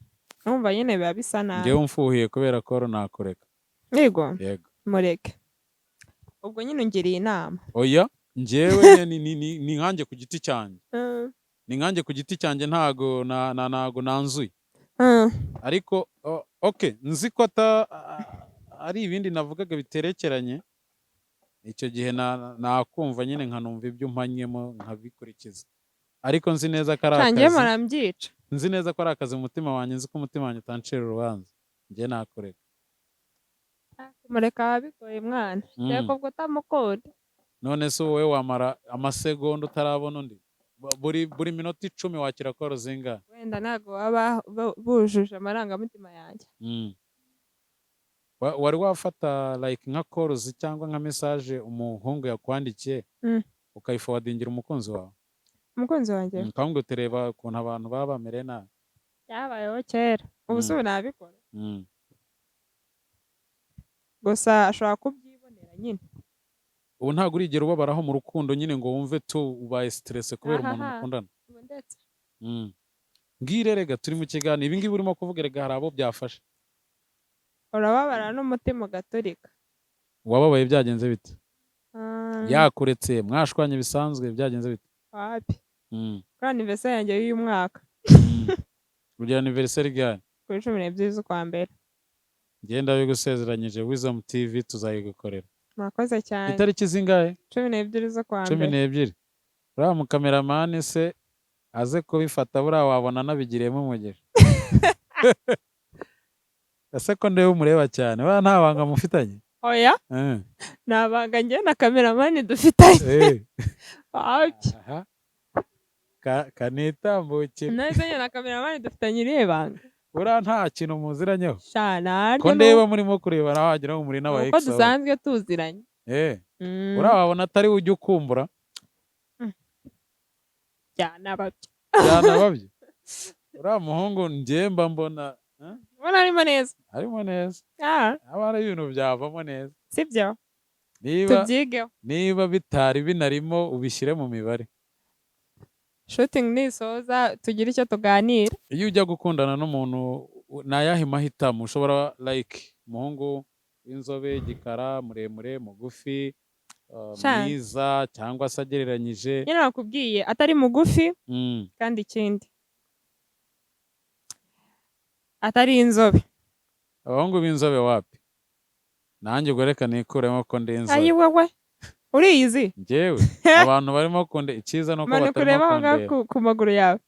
numva nyine biba bisa nabi. Njyewe umfuhiye kubera ko nakureka. Yego. Yego. Mureke, ubwo nyine ungiriye inama. Oya, njyewe ni nkanjye ku giti cyanjye. Ni nkanjye ku giti cyanjye, ntago ntago nanzuye. Ariko okay, nzi ko ata ari ibindi navugaga biterekeranye, icyo gihe nakumva nyine nkanumva ibyo umpanyemo nkabikurikiza, ariko nzi neza ko ari Ntangiye akazi. Marambyica. Nzi neza ko ari akazi mu mutima wanjye, nzi ko umutima wanjye utancira urubanza, njye nakureka. Kumureka biba bigoye mwana. Reka ubwo utamukunda. None se wowe wamara amasegonda utarabona undi? Buri minota 10 wakira call zingahe? Wenda ntabwo baba bujuje amarangamutima yanjye. Wari wafata like nka calls cyangwa nka message umuhungu yakwandikiye, ukayiforwardingira umukunzi wawe? Umukunzi wanjye? Ukamubwira uti: "Reba ukuntu abantu baba bamereye nabi"? Byabayeho kera, ubu si ubu nabikora. Gusa ashobora kubyibonera nyine. Ubu ntabwo urigera ubabaraho mu rukundo nyine ngo wumve tu ubaye stress kubera umuntu Ahaha. mukundana? Ubu ndetse Mbwire rega, turi mu kiganiro, ibi ngibi urimo kuvuga rega hari abo byafasha. Urababara n'umutima ugaturika. Wababaye byagenze bite? Yakuretse, mwashwanye bisanzwe, byagenze bite? Wapi. Kuri anniversaire yanjye y'uyu mwaka. Ugira anniversaire ryari? Kuri 12 z'ukwa mbere. Ngenda bigusezeranyije, Wisdom TV tuzayigukorera. Murakoze cyane. Itariki zingahe? 12 z'ukwa Cumi mbere. n'ebyiri. Uriya mukameramani se aze kubifata, buriya wabona anabigiriyemo umugisha. Ese ko ndeba umureba cyane, buriya nta banga mufitanye? Oya. Nta banga njye na kameramani dufitanye. Wapi. Aha. Kanitambukire. Nahise njye na kameramani dufitanye irihe banga? Buriya nta kintu muziranyeho? Sha, naryo. Ko ndeba murimo kureba nawe wagira ngo muri n'aba uko ex. Dusanzwe tuziranye. Buriya wabona atari we ujya ukumbura. Byanababyo. Byanababyo, uriya muhungu njye mba mbona, eh? Ubona arimo neza. Harimo neza. Ah, Haba hari ibintu byavamo neza. Sibyo? Niba Tubyigeho. Niba bitari binarimo, ubishyire mu mibare. Shooting nisoza tugire icyo tuganira. Iyo ujya gukundana n'umuntu, ni ayahe mahitamo ushobora, like umuhungu w'inzobe, igikara, muremure, mugufi, Sha. mwiza cyangwa se agereranyije? Nyine nakubwiye, atari mugufi, kandi ikindi atari inzobe. Abahungu b'inzobe wapi? Nanjye ubwo reka nikuremo ko ndi inzobe. Ayi wowe, uriyizi. Njyewe abantu barimo kunde, icyiza ni uko Manuka batarimo urebe aho ngaho. kundeba. Ku maguru yawe.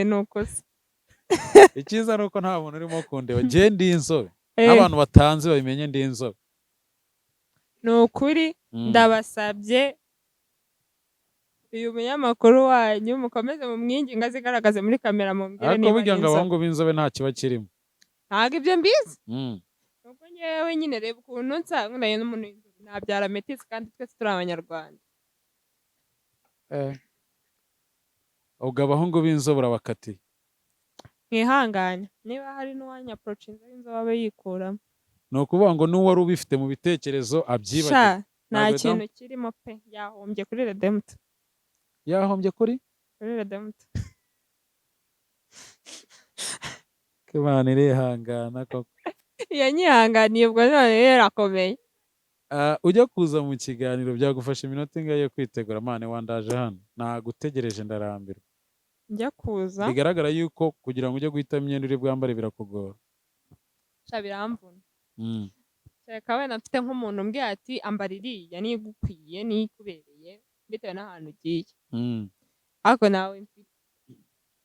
Ni uko se. Icyiza ni uko nta muntu urimo kundeba. Njye ndi inzobe, n'abantu batanzi babimenye, ndi inzobe. Ni ukuri. Ndabasabye, uyu munyamakuru wanyu mukomeze mumwinginga azigaragaze muri kamera, mumbwire Ariko niba burya ari ngo inzobe. abahungu b'inzobe nta kiba kirimo. Ntabwo ibyo mbizi. Nuko ngewe nyine reba ukuntu nsa, nkundanye n'umuntu w'inzobe nabyara métis, kandi twese turi Abanyarwanda. Ubwo abahungu b'inzobe urabakatiye. Mwihangane, niba hari n'uwanyapproachinze w'inzobe abe yikuramo. Ni ukuvuga ngo n'uwari ubifite mu bitekerezo abyibagirwe. Sha, nta Ntabwo kintu kirimo pe, yahombye kuri Redemptor. Yahombye kuri Kuri Redemptor. Ko Imana irihangana koko. Yanyihanganiye, ubwo none rero irakomeye. Ah, ujya kuza mu kiganiro byagufasha iminota ingahe yo kwitegura? Mane wandaje hano, nagutegereje ndarambirwa. Njya kuza? Bigaragara yuko kugira ngo ujye guhitamo imyenda uri bwambare birakugora. Sha, biramvuna. Kereka wenda mfite nk'umuntu umbwiye ati: "Ambara iriya, niyo igukwiye, niyo ikubereye bitewe n'ahantu ugiye." Ariko nawe mfite.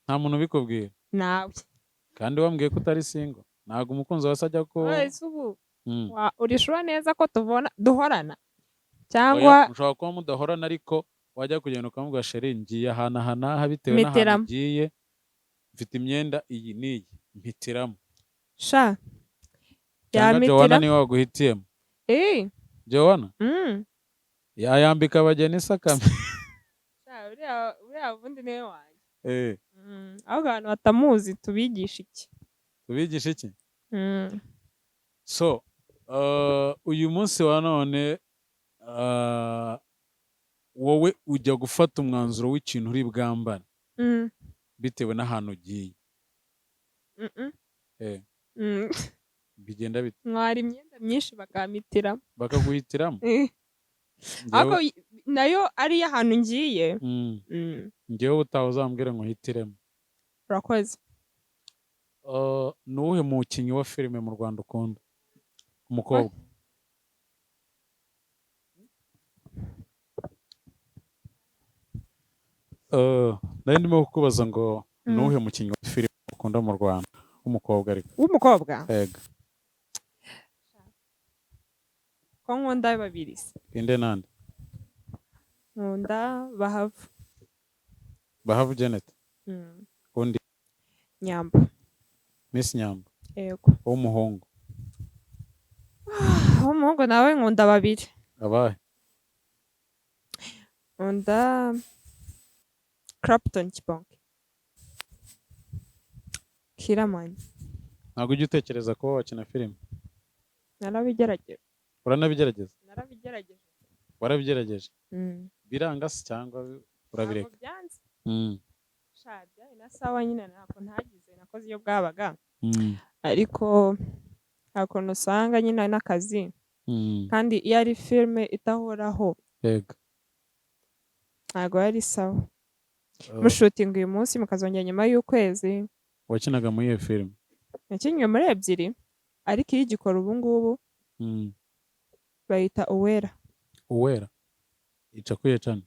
Nta muntu ubikubwira? Nawe. Kandi wambwiye ko utari single, ntabwo umukunzi wawe se ajya ko Ese ubu urishura neza ko tubona duhorana cyangwa? Oya, mushobora kuba mudahorana, ariko wajya kugenda ukamubwira: "Chéri, ngiye ahantu aha n'aha, bitewe n'ahantu Mpitiramo. ugiye, mfite imyenda iyi n'iyi, mpitiramo." Sha, Cyangwa Joanna yampitiramo. niwe waguhitiyemo? Eh. Joanna Mm. yayambika abageni isakame. Sha, uriya ubundi niwe wanjye. Ahubwo abantu batamuzi tubigisha iki? Tubigisha iki? Mm. So uyu munsi wa none, wowe ujya gufata umwanzuro w'ikintu uri bwambare bitewe n'ahantu ugiye? Mm-mm. Bigenda bite? Ntwara imyenda myinshi bakampitiramo. Bakaguhitiramo? Eh. Ariko nayo ari iy'ahantu ngiye. Njyewe ubutaha uzambwire ngo uhitiremo. Urakoze. Ni uwuhe mukinnyi wa filime mu Rwanda ukunda, umukobwa? Nari ndimo kukubaza ngo ni uwuhe mukinnyi wa filime ukunda mu Rwanda w'umukobwa ariko? W'umukobwa? Yego. Ko nkunda babiri se? Inde nande? Nkunda Bahavu. Bahavu Janet? Mm. Undi? Nyambo. Miss Nyambo? Yego. W'umuhungu? W'umuhungu nawe nkunda babiri. Abahe? Nkunda Clapton Kibonke, Killaman. Ntabwo ujya utekereza kuba wakina filime? Narabigerageje. Uranabigerageza? Narabigerageje. Warabigerageje? Mm. Biranga se cyangwa urabireka? Ntabwo byanze. Sha, byari na sawa nyine, ntabwo ntagize, nakoze iyo bwabaga, ariko nta kuntu usanga nyine n'akazi, kandi iyo ari filime itahoraho, ntabwo ari sawa. Mushootinga uyu munsi, mukazongera nyuma y'ukwezi. Wakinaga muri iyo filime? Nakinnye muri ebyiri, ariko iyo igikora ubu ngubu bayita Uwera. Uwera ica kuri cana?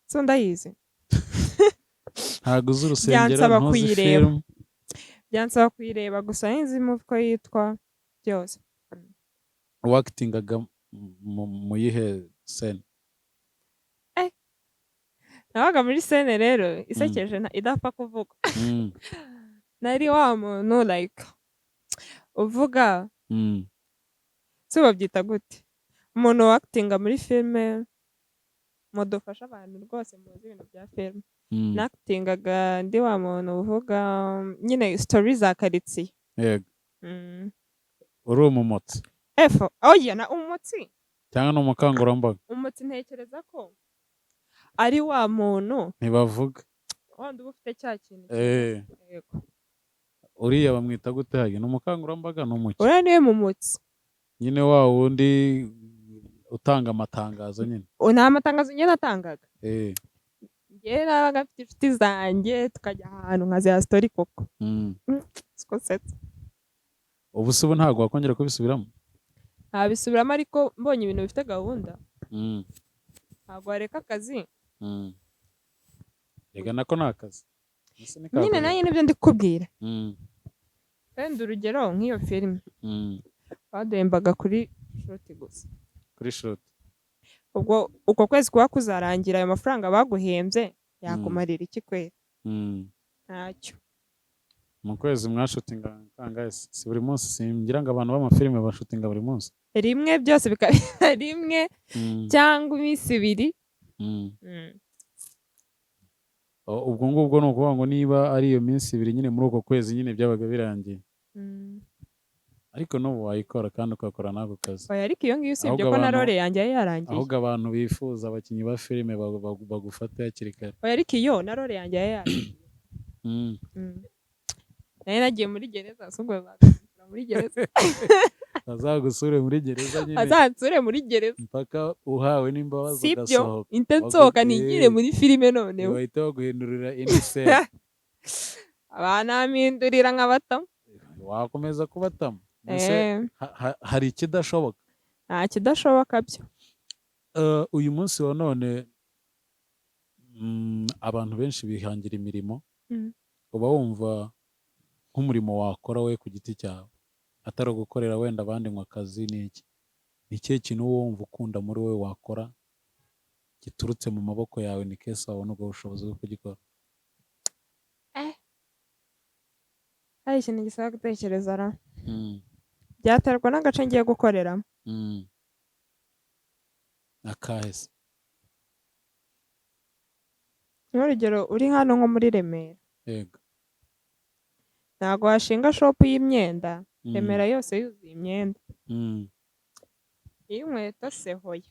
So ndayizi. Ntabwo uzi urusengero? Byansaba Ntuzi kuyireba. filime? Byansaba kuyireba, gusa nzi ko yitwa byose. Wakitingaga mu yihe scène? Nabaga muri scène rero isekeje, idapfa kuvuga. Nari wa muntu like uvuga. Si babyita gute, umuntu wakitinga muri filime? Mudufasha abantu rwose muzi ibintu bya filime. Nakitingaga ndi wa muntu uvuga nyine story za karitsiye. Yego. Uri umumotsi? Efo, oya, na umumotsi. Cyangwa ni umukangurambaga? Umumotsi ntekereza ko ari wa muntu Ntibavuga. wandi uba ufite cya kintu. Yego. Uriya bamwita gute hage? Ni umukangurambaga, ni umuki? Uriya niwe mumotsi. Nyine wa wundi utanga amatangazo nyine. Ni amatangazo njye natangaga. Njye nabaga mfite inshuti zanjye, tukajya ahantu nkaziha story koko. Siko setsa. Ubu se ubu ntabwo wakongera kubisubiramo? Ntabisubiramo, ariko mbonye ibintu bifite gahunda, ntabwo wareka akazi. Rega nako ni akazi. Ese ni Nyine kaguhe? Nanjye nibyo ndi kukubwira. Wenda urugero nk'iyo filime, baduhembaga kuri shot gusa. Kuri shot. Ubwo uko kwezi kuba kuzarangira, ayo mafaranga baguhembye yakumarira iki kweri? Ntacyo. Mu kwezi mwashutinga kangahe se? Si buri munsi? Singira ngo abantu b'amafilime bashutinga buri munsi? Rimwe, byose bikaba rimwe cyangwa iminsi 2. Ubwo ngubwo ni ukuvuga ngo niba ari iyo minsi 2 nyine muri uko kwezi nyine, byabaga birangiye. Ariko n'ubu wayikora kandi ugakora n'ako kazi. Oya, ariko iyo ngiyo usibye Ahubwo ko na role yanjye yari yarangiye. Ahubwo abantu bifuza abakinnyi ba filime bagufate hakiri kare. Oya, ariko iyo na role yanjye yari yarangiye. Nari nagiye muri gereza, si ubwo bazansura muri gereza? Bazagusure muri gereza nyine. Bazansure muri gereza. Mpaka uhawe n'imbabazi Sibyo? ugasohoka. Inte nsohoka nigire muri filime noneho. Bahita baguhindurira indi scene. Banampindurira nkabatamo. Wakomeza kubatamo. Mbese hari ikidashoboka? Nta kidashoboka byo. Uyu munsi wa none, abantu benshi bihangira imirimo. Uba wumva nk'umurimo wakora we ku giti cyawe, atari ugukorera wenda abandi ngo akazi, ni iki? Ni ikihe kintu wowe wumva ukunda muri wowe wakora giturutse mu maboko yawe, ni kese wabona ubwo bushobozi bwo kugikora? Hari ikintu gisaba gutekereza ra. Byaterwa n'agace ngiye gukoreramo. Akahe se? Nk'urugero, uri hano nko muri Remera, ntabwo washinga shop y'imyenda, Remera yose yuzuye imyenda. Iy'inkweto se hoya.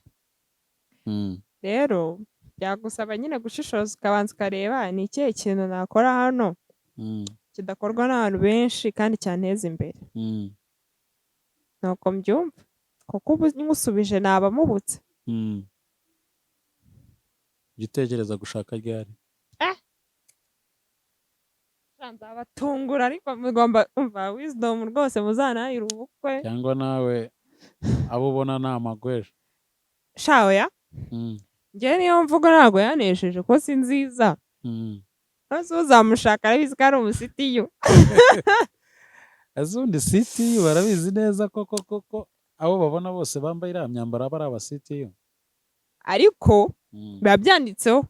Rero byagusaba nyine gushishoza, ukabanza ukareba ni ikihe kintu nakora hano kidakorwa n'abantu benshi kandi cyanteza imbere. Nuko mbyumva, kuko ubu nkusubije naba mubutse. Jya utekereza gushaka ryari? Nzabatungura, ariko mugomba umva Wisdom rwose, muzanahire ubukwe. Cyangwa nawe abo ubona ni amagweja? Sha, oya. Njyewe niyo mvugo ntabwo yanesheje ko si nziza. Maze uzamushaka arabizi ko ari umusitiyu. Ese ubundi CTU barabizi neza koko koko abo babona bose bambaye iriya myambaro aba ari aba CTU? Ariko biba byanditseho.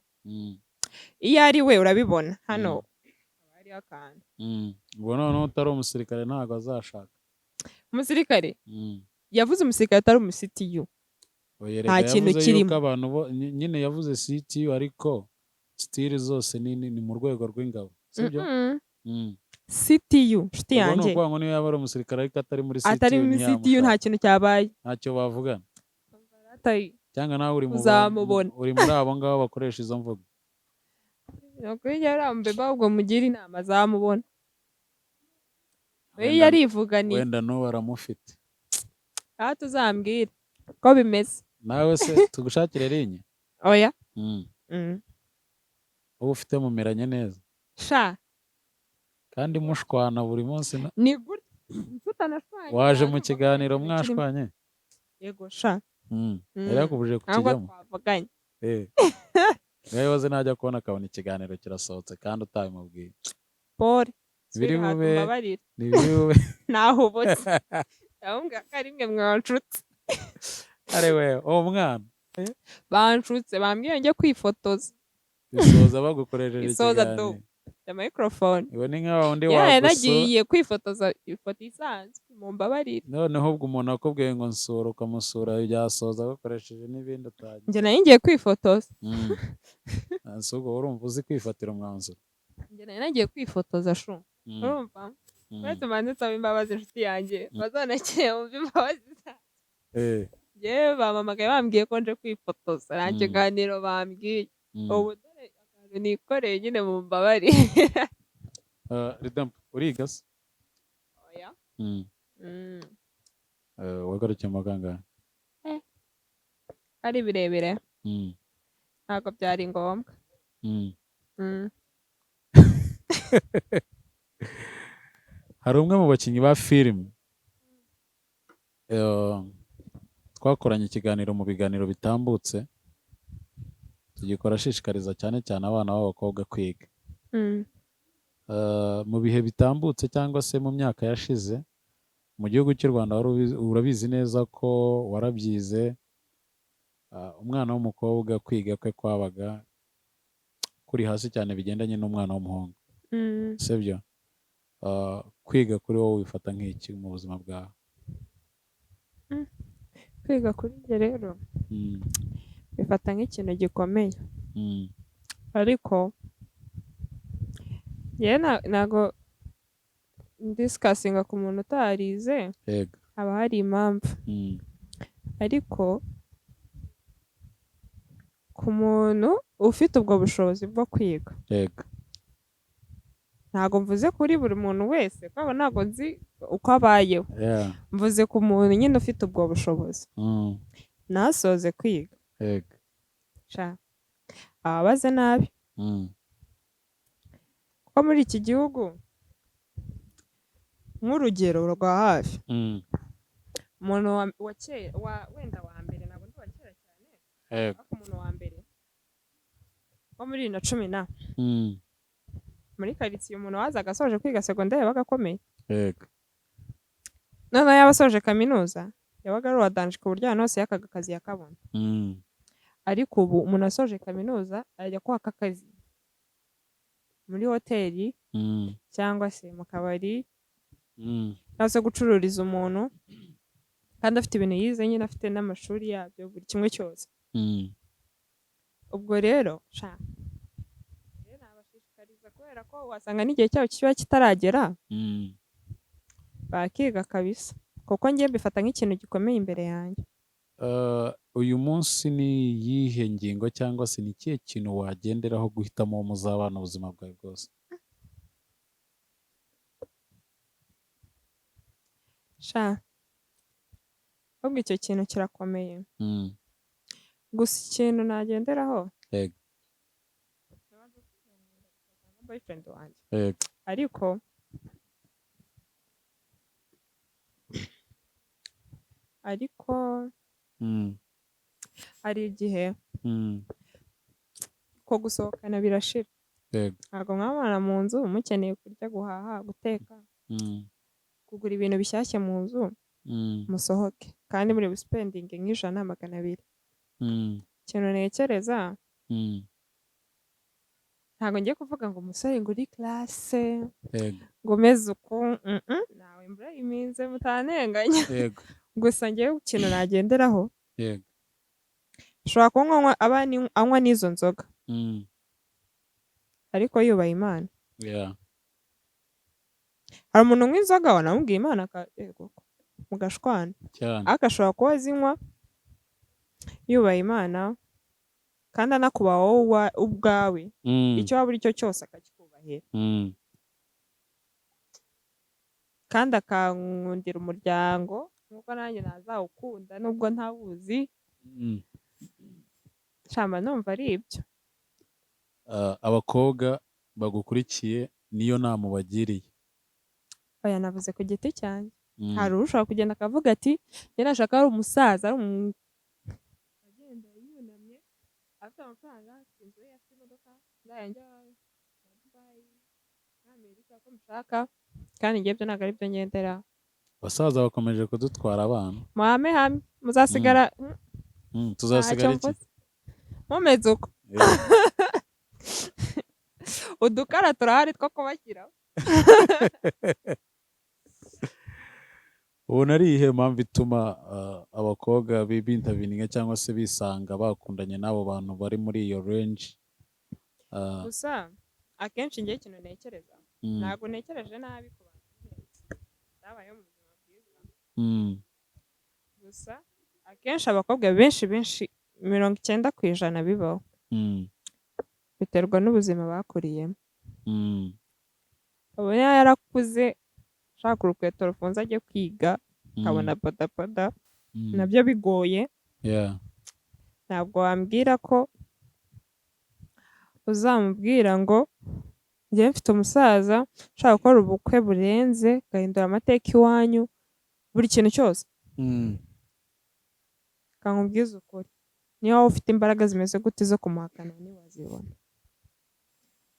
Iyo ari we urabibona hano haba hariho akantu. Ubwo noneho utari umusirikare ntabwo azashaka. Umusirikare, yavuze umusirikare atari umusitiyu. Oya, Nta erega kintu yavuze kirimo. yuko abantu bo nyine yavuze CTU, ariko style zose ni mu rwego rw'ingabo, sibyo? Mm-mm. CTU, nshuti Ubwo ni yanjye. ukuvuga ngo niyo yaba ari umusirikare ariko atari muri CTU, Atari muri CTU, nta ntiyamushaka. kintu cyabaye. Ntacyo bavugana. Atari- Cyangwa nawe uri mu Uzamubona. uri muri abo ngabo bakoresha izo mvugo? Ni ukuri njye uriya mubebe ahubwo mugire inama, azamubona we. Yarivuganiye. Wenda n'ubu aramufite. Aho tuzambwira ko bimeze. Nawe se tugushakire rinye? Oya. Uba ufite mumeranye neza? Sha. Kandi mushwana buri munsi Ni gutya tutanashwanye. Waje mu Ntabwo kiganiro nta kintu kirimo. mwashwanye? Yego sha. Yari yakubujije Ntabwo kukijyamo? twavuganye. Ngaho ibaze najya kubona akabona ikiganiro kirasohotse kandi utabimubwiye. Pole. Biri Sweetheart, bube umbabarire. Ntibiri bube. Nahubutse, ndamubwira ko ari mwe mwanshutse. Ari we uwo mwana? Banshutse, bambwiye njye kwifotoza. Bisoza bagukoresheje Bisoza do. ikiganiro. The microphone. Iwe ni nka wundi Yeah, wagusura. nagiye kwifotoza ifoto isanzwe, mumbabarire. Noneho ubwo umuntu akubwiye ngo nsura, ukamusura, byasoza bakoresheje n'ibindi utagiye. Njye nari ngiye kwifotoza. Ese ubwo urumva uzi kwifatira umwanzuro? Njye nari nagiye kwifotoza shu. Urumva? Uretse umanze nsaba imbabazi inshuti yanjye, bazanakire wumve imbabazi zanjye. Njyewe bampamagaye bambwiye ko nje kwifotoza, nta kiganiro bambwiye. Ubu dore akantu nikoreye nyine, mumbabarire. Redamp, uriga se? Oya. Wagarukiye mu wa kangahe? Ari birebire, ntabwo byari ngombwa. Hari umwe mu bakinnyi ba filime twakoranye ikiganiro mu biganiro bitambutse, tugikora ashishikariza cyane cyane abana b'abakobwa kwiga. Mu bihe bitambutse cyangwa se mu myaka yashize mu gihugu cy'u Rwanda, urabizi neza ko warabyize, umwana w'umukobwa kwiga kwe kwabaga kuri hasi cyane bigendanye n'umwana w'umuhungu, sibyo? Kwiga kuri wowe wifata nk'iki mu buzima bwawe? Kwiga kuri njye rero bifata nk'ikintu gikomeye, ariko njyewe ntago ndiscussinga ku muntu utarize, haba hari impamvu, ariko ku muntu ufite ubwo bushobozi bwo kwiga, ntago mvuze kuri buri muntu wese kuko ntago nzi uko abayeho, mvuze ku muntu nyine ufite ubwo bushobozi ntasoze kwiga, sha ababaze nabi, kuko muri iki gihugu, nk'urugero rwa hafi, umuntu wa kera, wenda wa mbere, ntabwo ndi uwa kera cyane, ariko umuntu wa mbere wo muri 2010 na muri karitsiye, umuntu wazaga asoje kwiga segonderi yabaga akomeye. Noneho yaba asoje kaminuza yabaga ari uwa danger, ku buryo ahantu hose yakaga akazi yakabona. Ariko ubu umuntu asoje kaminuza ajya kwaka akazi muri hoteli cyangwa se mu kabari, cyangwa se gucururiza umuntu, kandi afite ibintu yize nyine, afite n'amashuri yabyo, buri kimwe cyose. Ubwo rero sha rero nabashishikariza, kubera ko wasanga n'igihe cyabo kiba kitaragera, bakiga kabisa, kuko njye mbifata nk'ikintu gikomeye imbere yanjye. Uyu munsi ni iyihe ngingo cyangwa se ni ikihe kintu wagenderaho guhitamo uwo muzabana ubuzima bwawe bwose? Sha ahubwo icyo kintu kirakomeye. Gusa ikintu nagenderaho, boyfriend wanjye, ariko hari igihe ko gusohokana birashira. Ntabwo mwabana mu nzu mukeneye kurya, guhaha, guteka, kugura ibintu bishyashya mu nzu, musohoke kandi muri buspendinge nk'ijana, 200. Ikintu ntekereza, ntabwo ngiye kuvuga ngo umusore ngo uri classe, ngo umeze uku, nawe mburayiminze mutanenganya. Gusa ngewe ikintu nagenderaho, ashobora kunywa, aba anywa n'izo nzoga, ariko yubaha Imana. Hari umuntu unywa inzoga wanamubwiye Imana yego, mugashwana, ariko ashobora kuba azinywa yubaha Imana kandi anakubaha wowe ubwawe, icyo waba uri cyo cyose akakikubahira, kandi akankundira umuryango nk'uko nanjye nazawukunda nubwo ntawuzi. Shamba numva ari ibyo. Abakobwa bagukurikiye niyo nama ubagiriye? Oya, navuze ku giti cyanjye. Hari ushobora kugenda akavuga ati njye nashaka ari umusaza, ari agenda yunamye, afite amafaranga, afite inzu ye, afite imodoka, nzajya njya Dubai, muri Amerika uko mbishaka, kandi njye ibyo ntabwo ari byo ngenderaho. Abasaza bakomeje kudutwara abana. Muhame hamwe muzasigara. Tuzasigara Ntacyo iki? mvuze, mumeze uko. Udukara turahari two kubashyiraho. Ubona ari iyihe mpamvu ituma abakobwa bintabininga cyangwa se bisanga bakundanye n'abo bantu bari muri iyo range? Gusa akenshi ngewe ikintu ntekereza, ntabwo ntekereje nabi ku bantu, Batabayeho mu buzima bwiza. Gusa akenshi abakobwa benshi benshi, 90% bibaho, biterwa n'ubuzima bakuriyemo. Abona yarakuze ashaka urukweto rufunze ajye kwiga, akabona bodaboda, nabyo bigoye. Ntabwo wambwira ko uzamubwira ngo njyewe mfite umusaza ushaka gukora ubukwe burenze, ugahindura amateka iwanyu, buri kintu cyose. Kankubwize ukuri, niyo waba ufite imbaraga zimeze gute zo kumuhakana, ntiwazibona.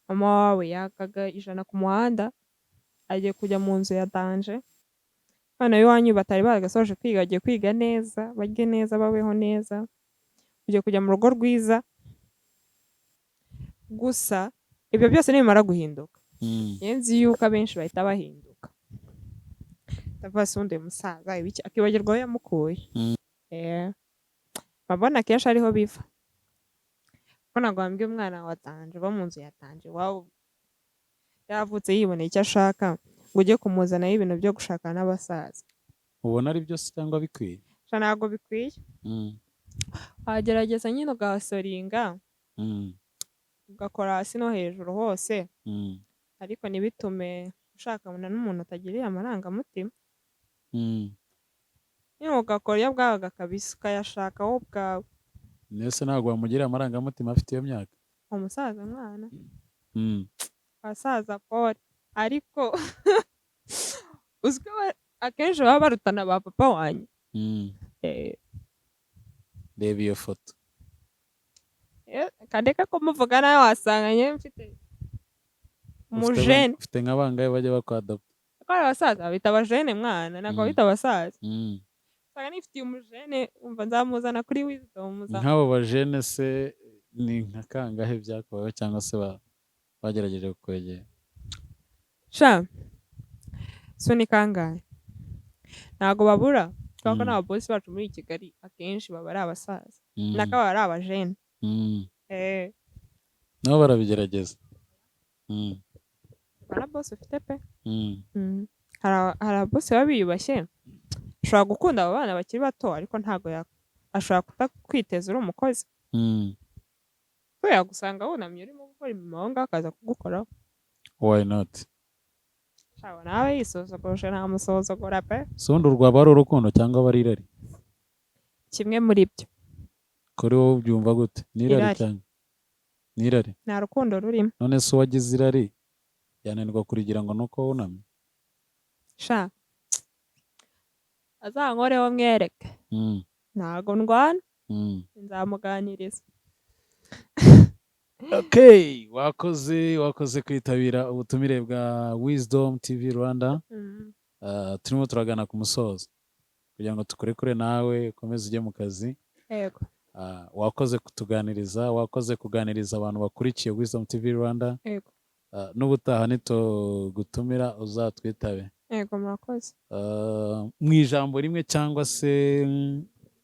Mama wawe yakaga 100 ku muhanda, agiye kujya mu nzu ya danger, abana b'iwanyu batari baragasoje kwiga bagiye kwiga neza, barye neza, babeho neza, ugiye kujya mu rugo rwiza. Gusa ibyo byose nibimara guhinduka, njye nzi yuko abenshi bahita bahinduka, ndavuga se ubundi uyu musaza ibiki, akibagirwa aho yamukuye. Babona akenshi ariho biva, kuko ntabwo wambwiye umwana wa danger uba mu nzu ya danger, iwabo yavutse yiboneye icyo ashaka, ngo ujye kumuzanaho ibintu byo gushakana n'abasaza. Ubona ari byo se cyangwa bikwiye? Sha, ntabwo bikwiye. Wagerageza nyine ugasoringa, ugakora hasi no hejuru hose, ariko ntibitume ushakana n'umuntu utagiriye amarangamutima. Nyine ugakora iyo bwabaga kabisa, ukayashaka wowe ubwawe. Mbese ntabwo wamugirira amarangamutima afite iyo myaka? Umusaza mwana, abasaza pole, ariko uzi ko akenshi baba barutana ba papa wanyu. Reba iyo foto. Kandeka ko muvuga nawe, wasanga njyewe mfite umujene. Ufite nka bangahe bajya bakwadopta? Kuko hari abasaza babita abajene mwana, ntabwo babita abasaza. Usanga nifitiye umujene, umva, nzamuzana kuri Wisdom. Nk'abo bajene se ni nka kangahe byakubayeho cyangwa se bagerageje kukwegera? Sha, so ni kangahe, ntabwo babura, kubera ko n'ababosi bacu muri Kigali akenshi baba ari abasaza, nako baba ari abajene. Nabo barabigerageza. Hari boss ufite pe. Hari ababosi baba biyubashye, ashobora gukunda abo bana bakiri bato, ariko ntabwo ashobora kutakwiteza uri umukozi, ko yagusanga wunamye urimo gukora imirimo aho ngaho, akaza kugukoraho. Why not? Shawa, nawe yisuzuguje, ntamusuzugura pe. Si ubundi urwaba ari urukundo cyangwa aba ari irari? Kimwe muri byo. Kuri wowe ubyumva gute? Ni irari? Irari. Cyane, ni irari. Nta rukundo rurimo. None se uwagize irari yananirwa kurigira ngo nuko wunamye? Sha, azankoreho mwereke. Ntago ndwana. Nzamuganiriza. Okay, wakoze kwitabira ubutumire bwa Wisdom TV Rwanda. Turimo turagana ku musozo kugira ngo tukurekure nawe ukomeze ujye mu kazi. Yego. Wakoze kutuganiriza, wakoze kuganiriza abantu bakurikiye Wisdom TV Rwanda. Yego. N'ubutaha nitugutumira uzatwitabe. Yego, murakoze. Mu ijambo rimwe cyangwa se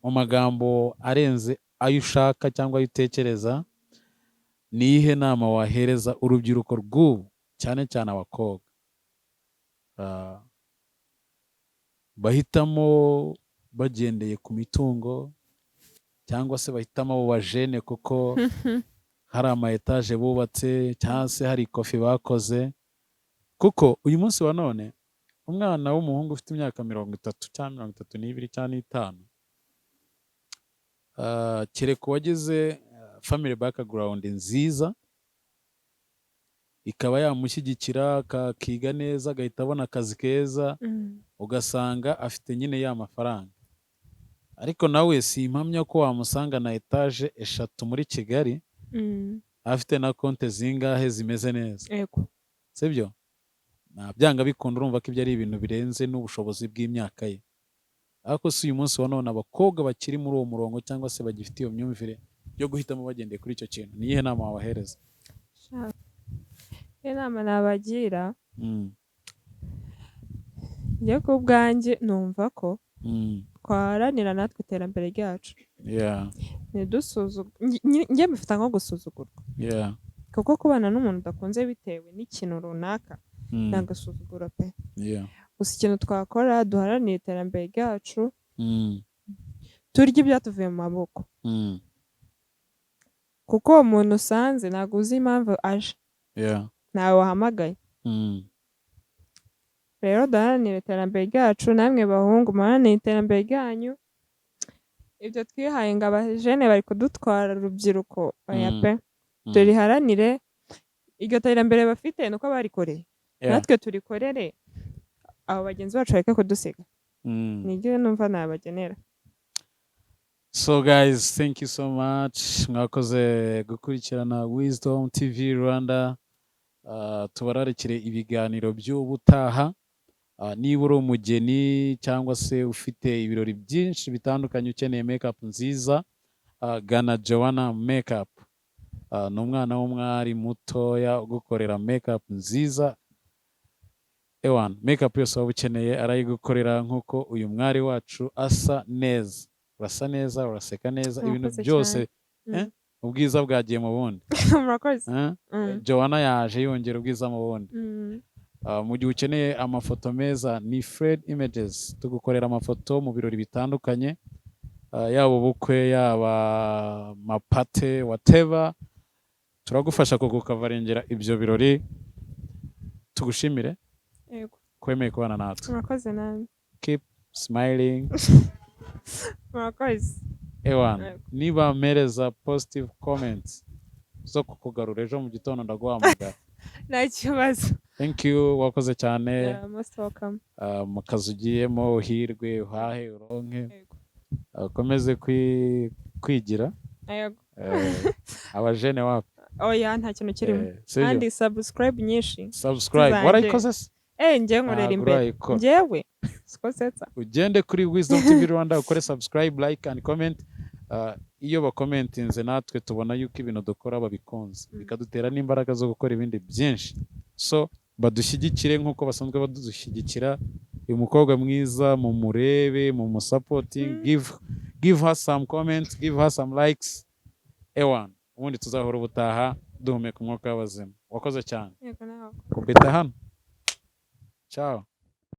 mu magambo arenze ayo ushaka cyangwa ayo utekereza, ni iyihe nama wahereza urubyiruko rw'ubu, cyane cyane abakobwa bahitamo bagendeye ku mitungo, cyangwa se bahitamo abo bajene kuko hari ama etaje bubatse cyangwa se hari ikofi bakoze? Kuko uyu munsi wa none umwana w'umuhungu ufite imyaka 30 cyangwa 32 cyangwa 5, kereka uwagize family background nziza ikaba yamushyigikira, akiga neza, agahita abona akazi keza, ugasanga afite nyine ya mafaranga, ariko nawe si impamya ko wamusanga na etaje 3 muri Kigali, afite na konte zingahe zimeze neza. Sibyo? Nta byanga bikunda, urumva ko ibyo ari ibintu birenze n'ubushobozi bw'imyaka ye. Ariko si uyu munsi wa none abakobwa bakiri muri uwo murongo cyangwa se bagifite iyo myumvire yo guhitamo bagendeye kuri icyo kintu, ni iyihe nama wabahereza? Sha, inama nabagira, njye ku bwanjye numva ko twaharanira natwe iterambere ryacu. Njye mbifata nko gusuzugurwa, kuko kubana n'umuntu udakunze bitewe n'ikintu runaka ni agasuzuguro pe. Gusa ikintu twakora, duharanire iterambere ryacu, turye ibyatuvuye mu maboko, kuko uwo muntu usanze ntabwo uzi impamvu aje, ntawe wahamagaye. Rero duharanire iterambere ryacu. Namwe bahungu, muharanire iterambere ryanyu. Ibyo twihaye ngo abajene bari kudutwara urubyiruko, oya pe. Turiharanire. Iryo terambere bafite ni uko barikoreye. Natwe turikorere, abo bagenzi bacu bareke kudusiga. Nibyo numva nabagenera. So guys, thank you so much. Mwakoze gukurikirana Wisdom TV Rwanda. Tubararikire ibiganiro by'ubutaha. Niba uri umugeni cyangwa se ufite ibirori byinshi bitandukanye, ukeneye makeup nziza, gana Joanna Makeup. Ni umwana w'umwari mutoya ugukorera makeup nziza. Ewan, makeup yose waba ukeneye arayigukorera, nk'uko uyu mwari wacu asa neza. Urasa neza, uraseka neza, ibintu Murakoze byose. cyane. Eh? Ubwiza bwagiye mu bundi. Murakoze. Eh? Joanna yaje yongera ubwiza mu bundi. Mu gihe ukeneye amafoto meza, ni Fred Images, tugukorera amafoto mu birori bitandukanye, yaba ubukwe, yaba maparty, whatever, turagufasha kugucoveringira ibyo birori. Tugushimire kwemeye kubana natwe. Murakoze namwe. Keep smiling. Murakoze. Ewan, Yego. niba mpereza positive comments zo kukugarura ejo mu gitondo, ndaguhamagara. Nta kibazo. Thank you, wakoze cyane. Yeah, most welcome. Mu kazi ugiyemo uhirwe, uhahe uronke. Ukomeze kwigira. Abajene wapi? Oya, nta kintu kirimo. Sibyo? Kandi subscribe nyinshi Subscribe. zanjye. Warayikoze se? Njyewe nkorera Ntabwo imbere. urayikora. Njyewe siko setsa. Ugende kuri Wisdom TV Rwanda, ukore subscribe, like and comment. Iyo bacommentinze, natwe tubona yuko ibintu dukora babikunze, bikadutera n'imbaraga zo gukora ibindi byinshi. So badushyigikire nk'uko basanzwe badushyigikira. Uyu mukobwa mwiza mumurebe, mumusupporting. Give her some comments, give her some likes. Ewan, ubundi tuzahora ubutaha duhumeka umwuka w'abazima. Wakoze cyane. Yego, nawe. Kubita hano. Ciao.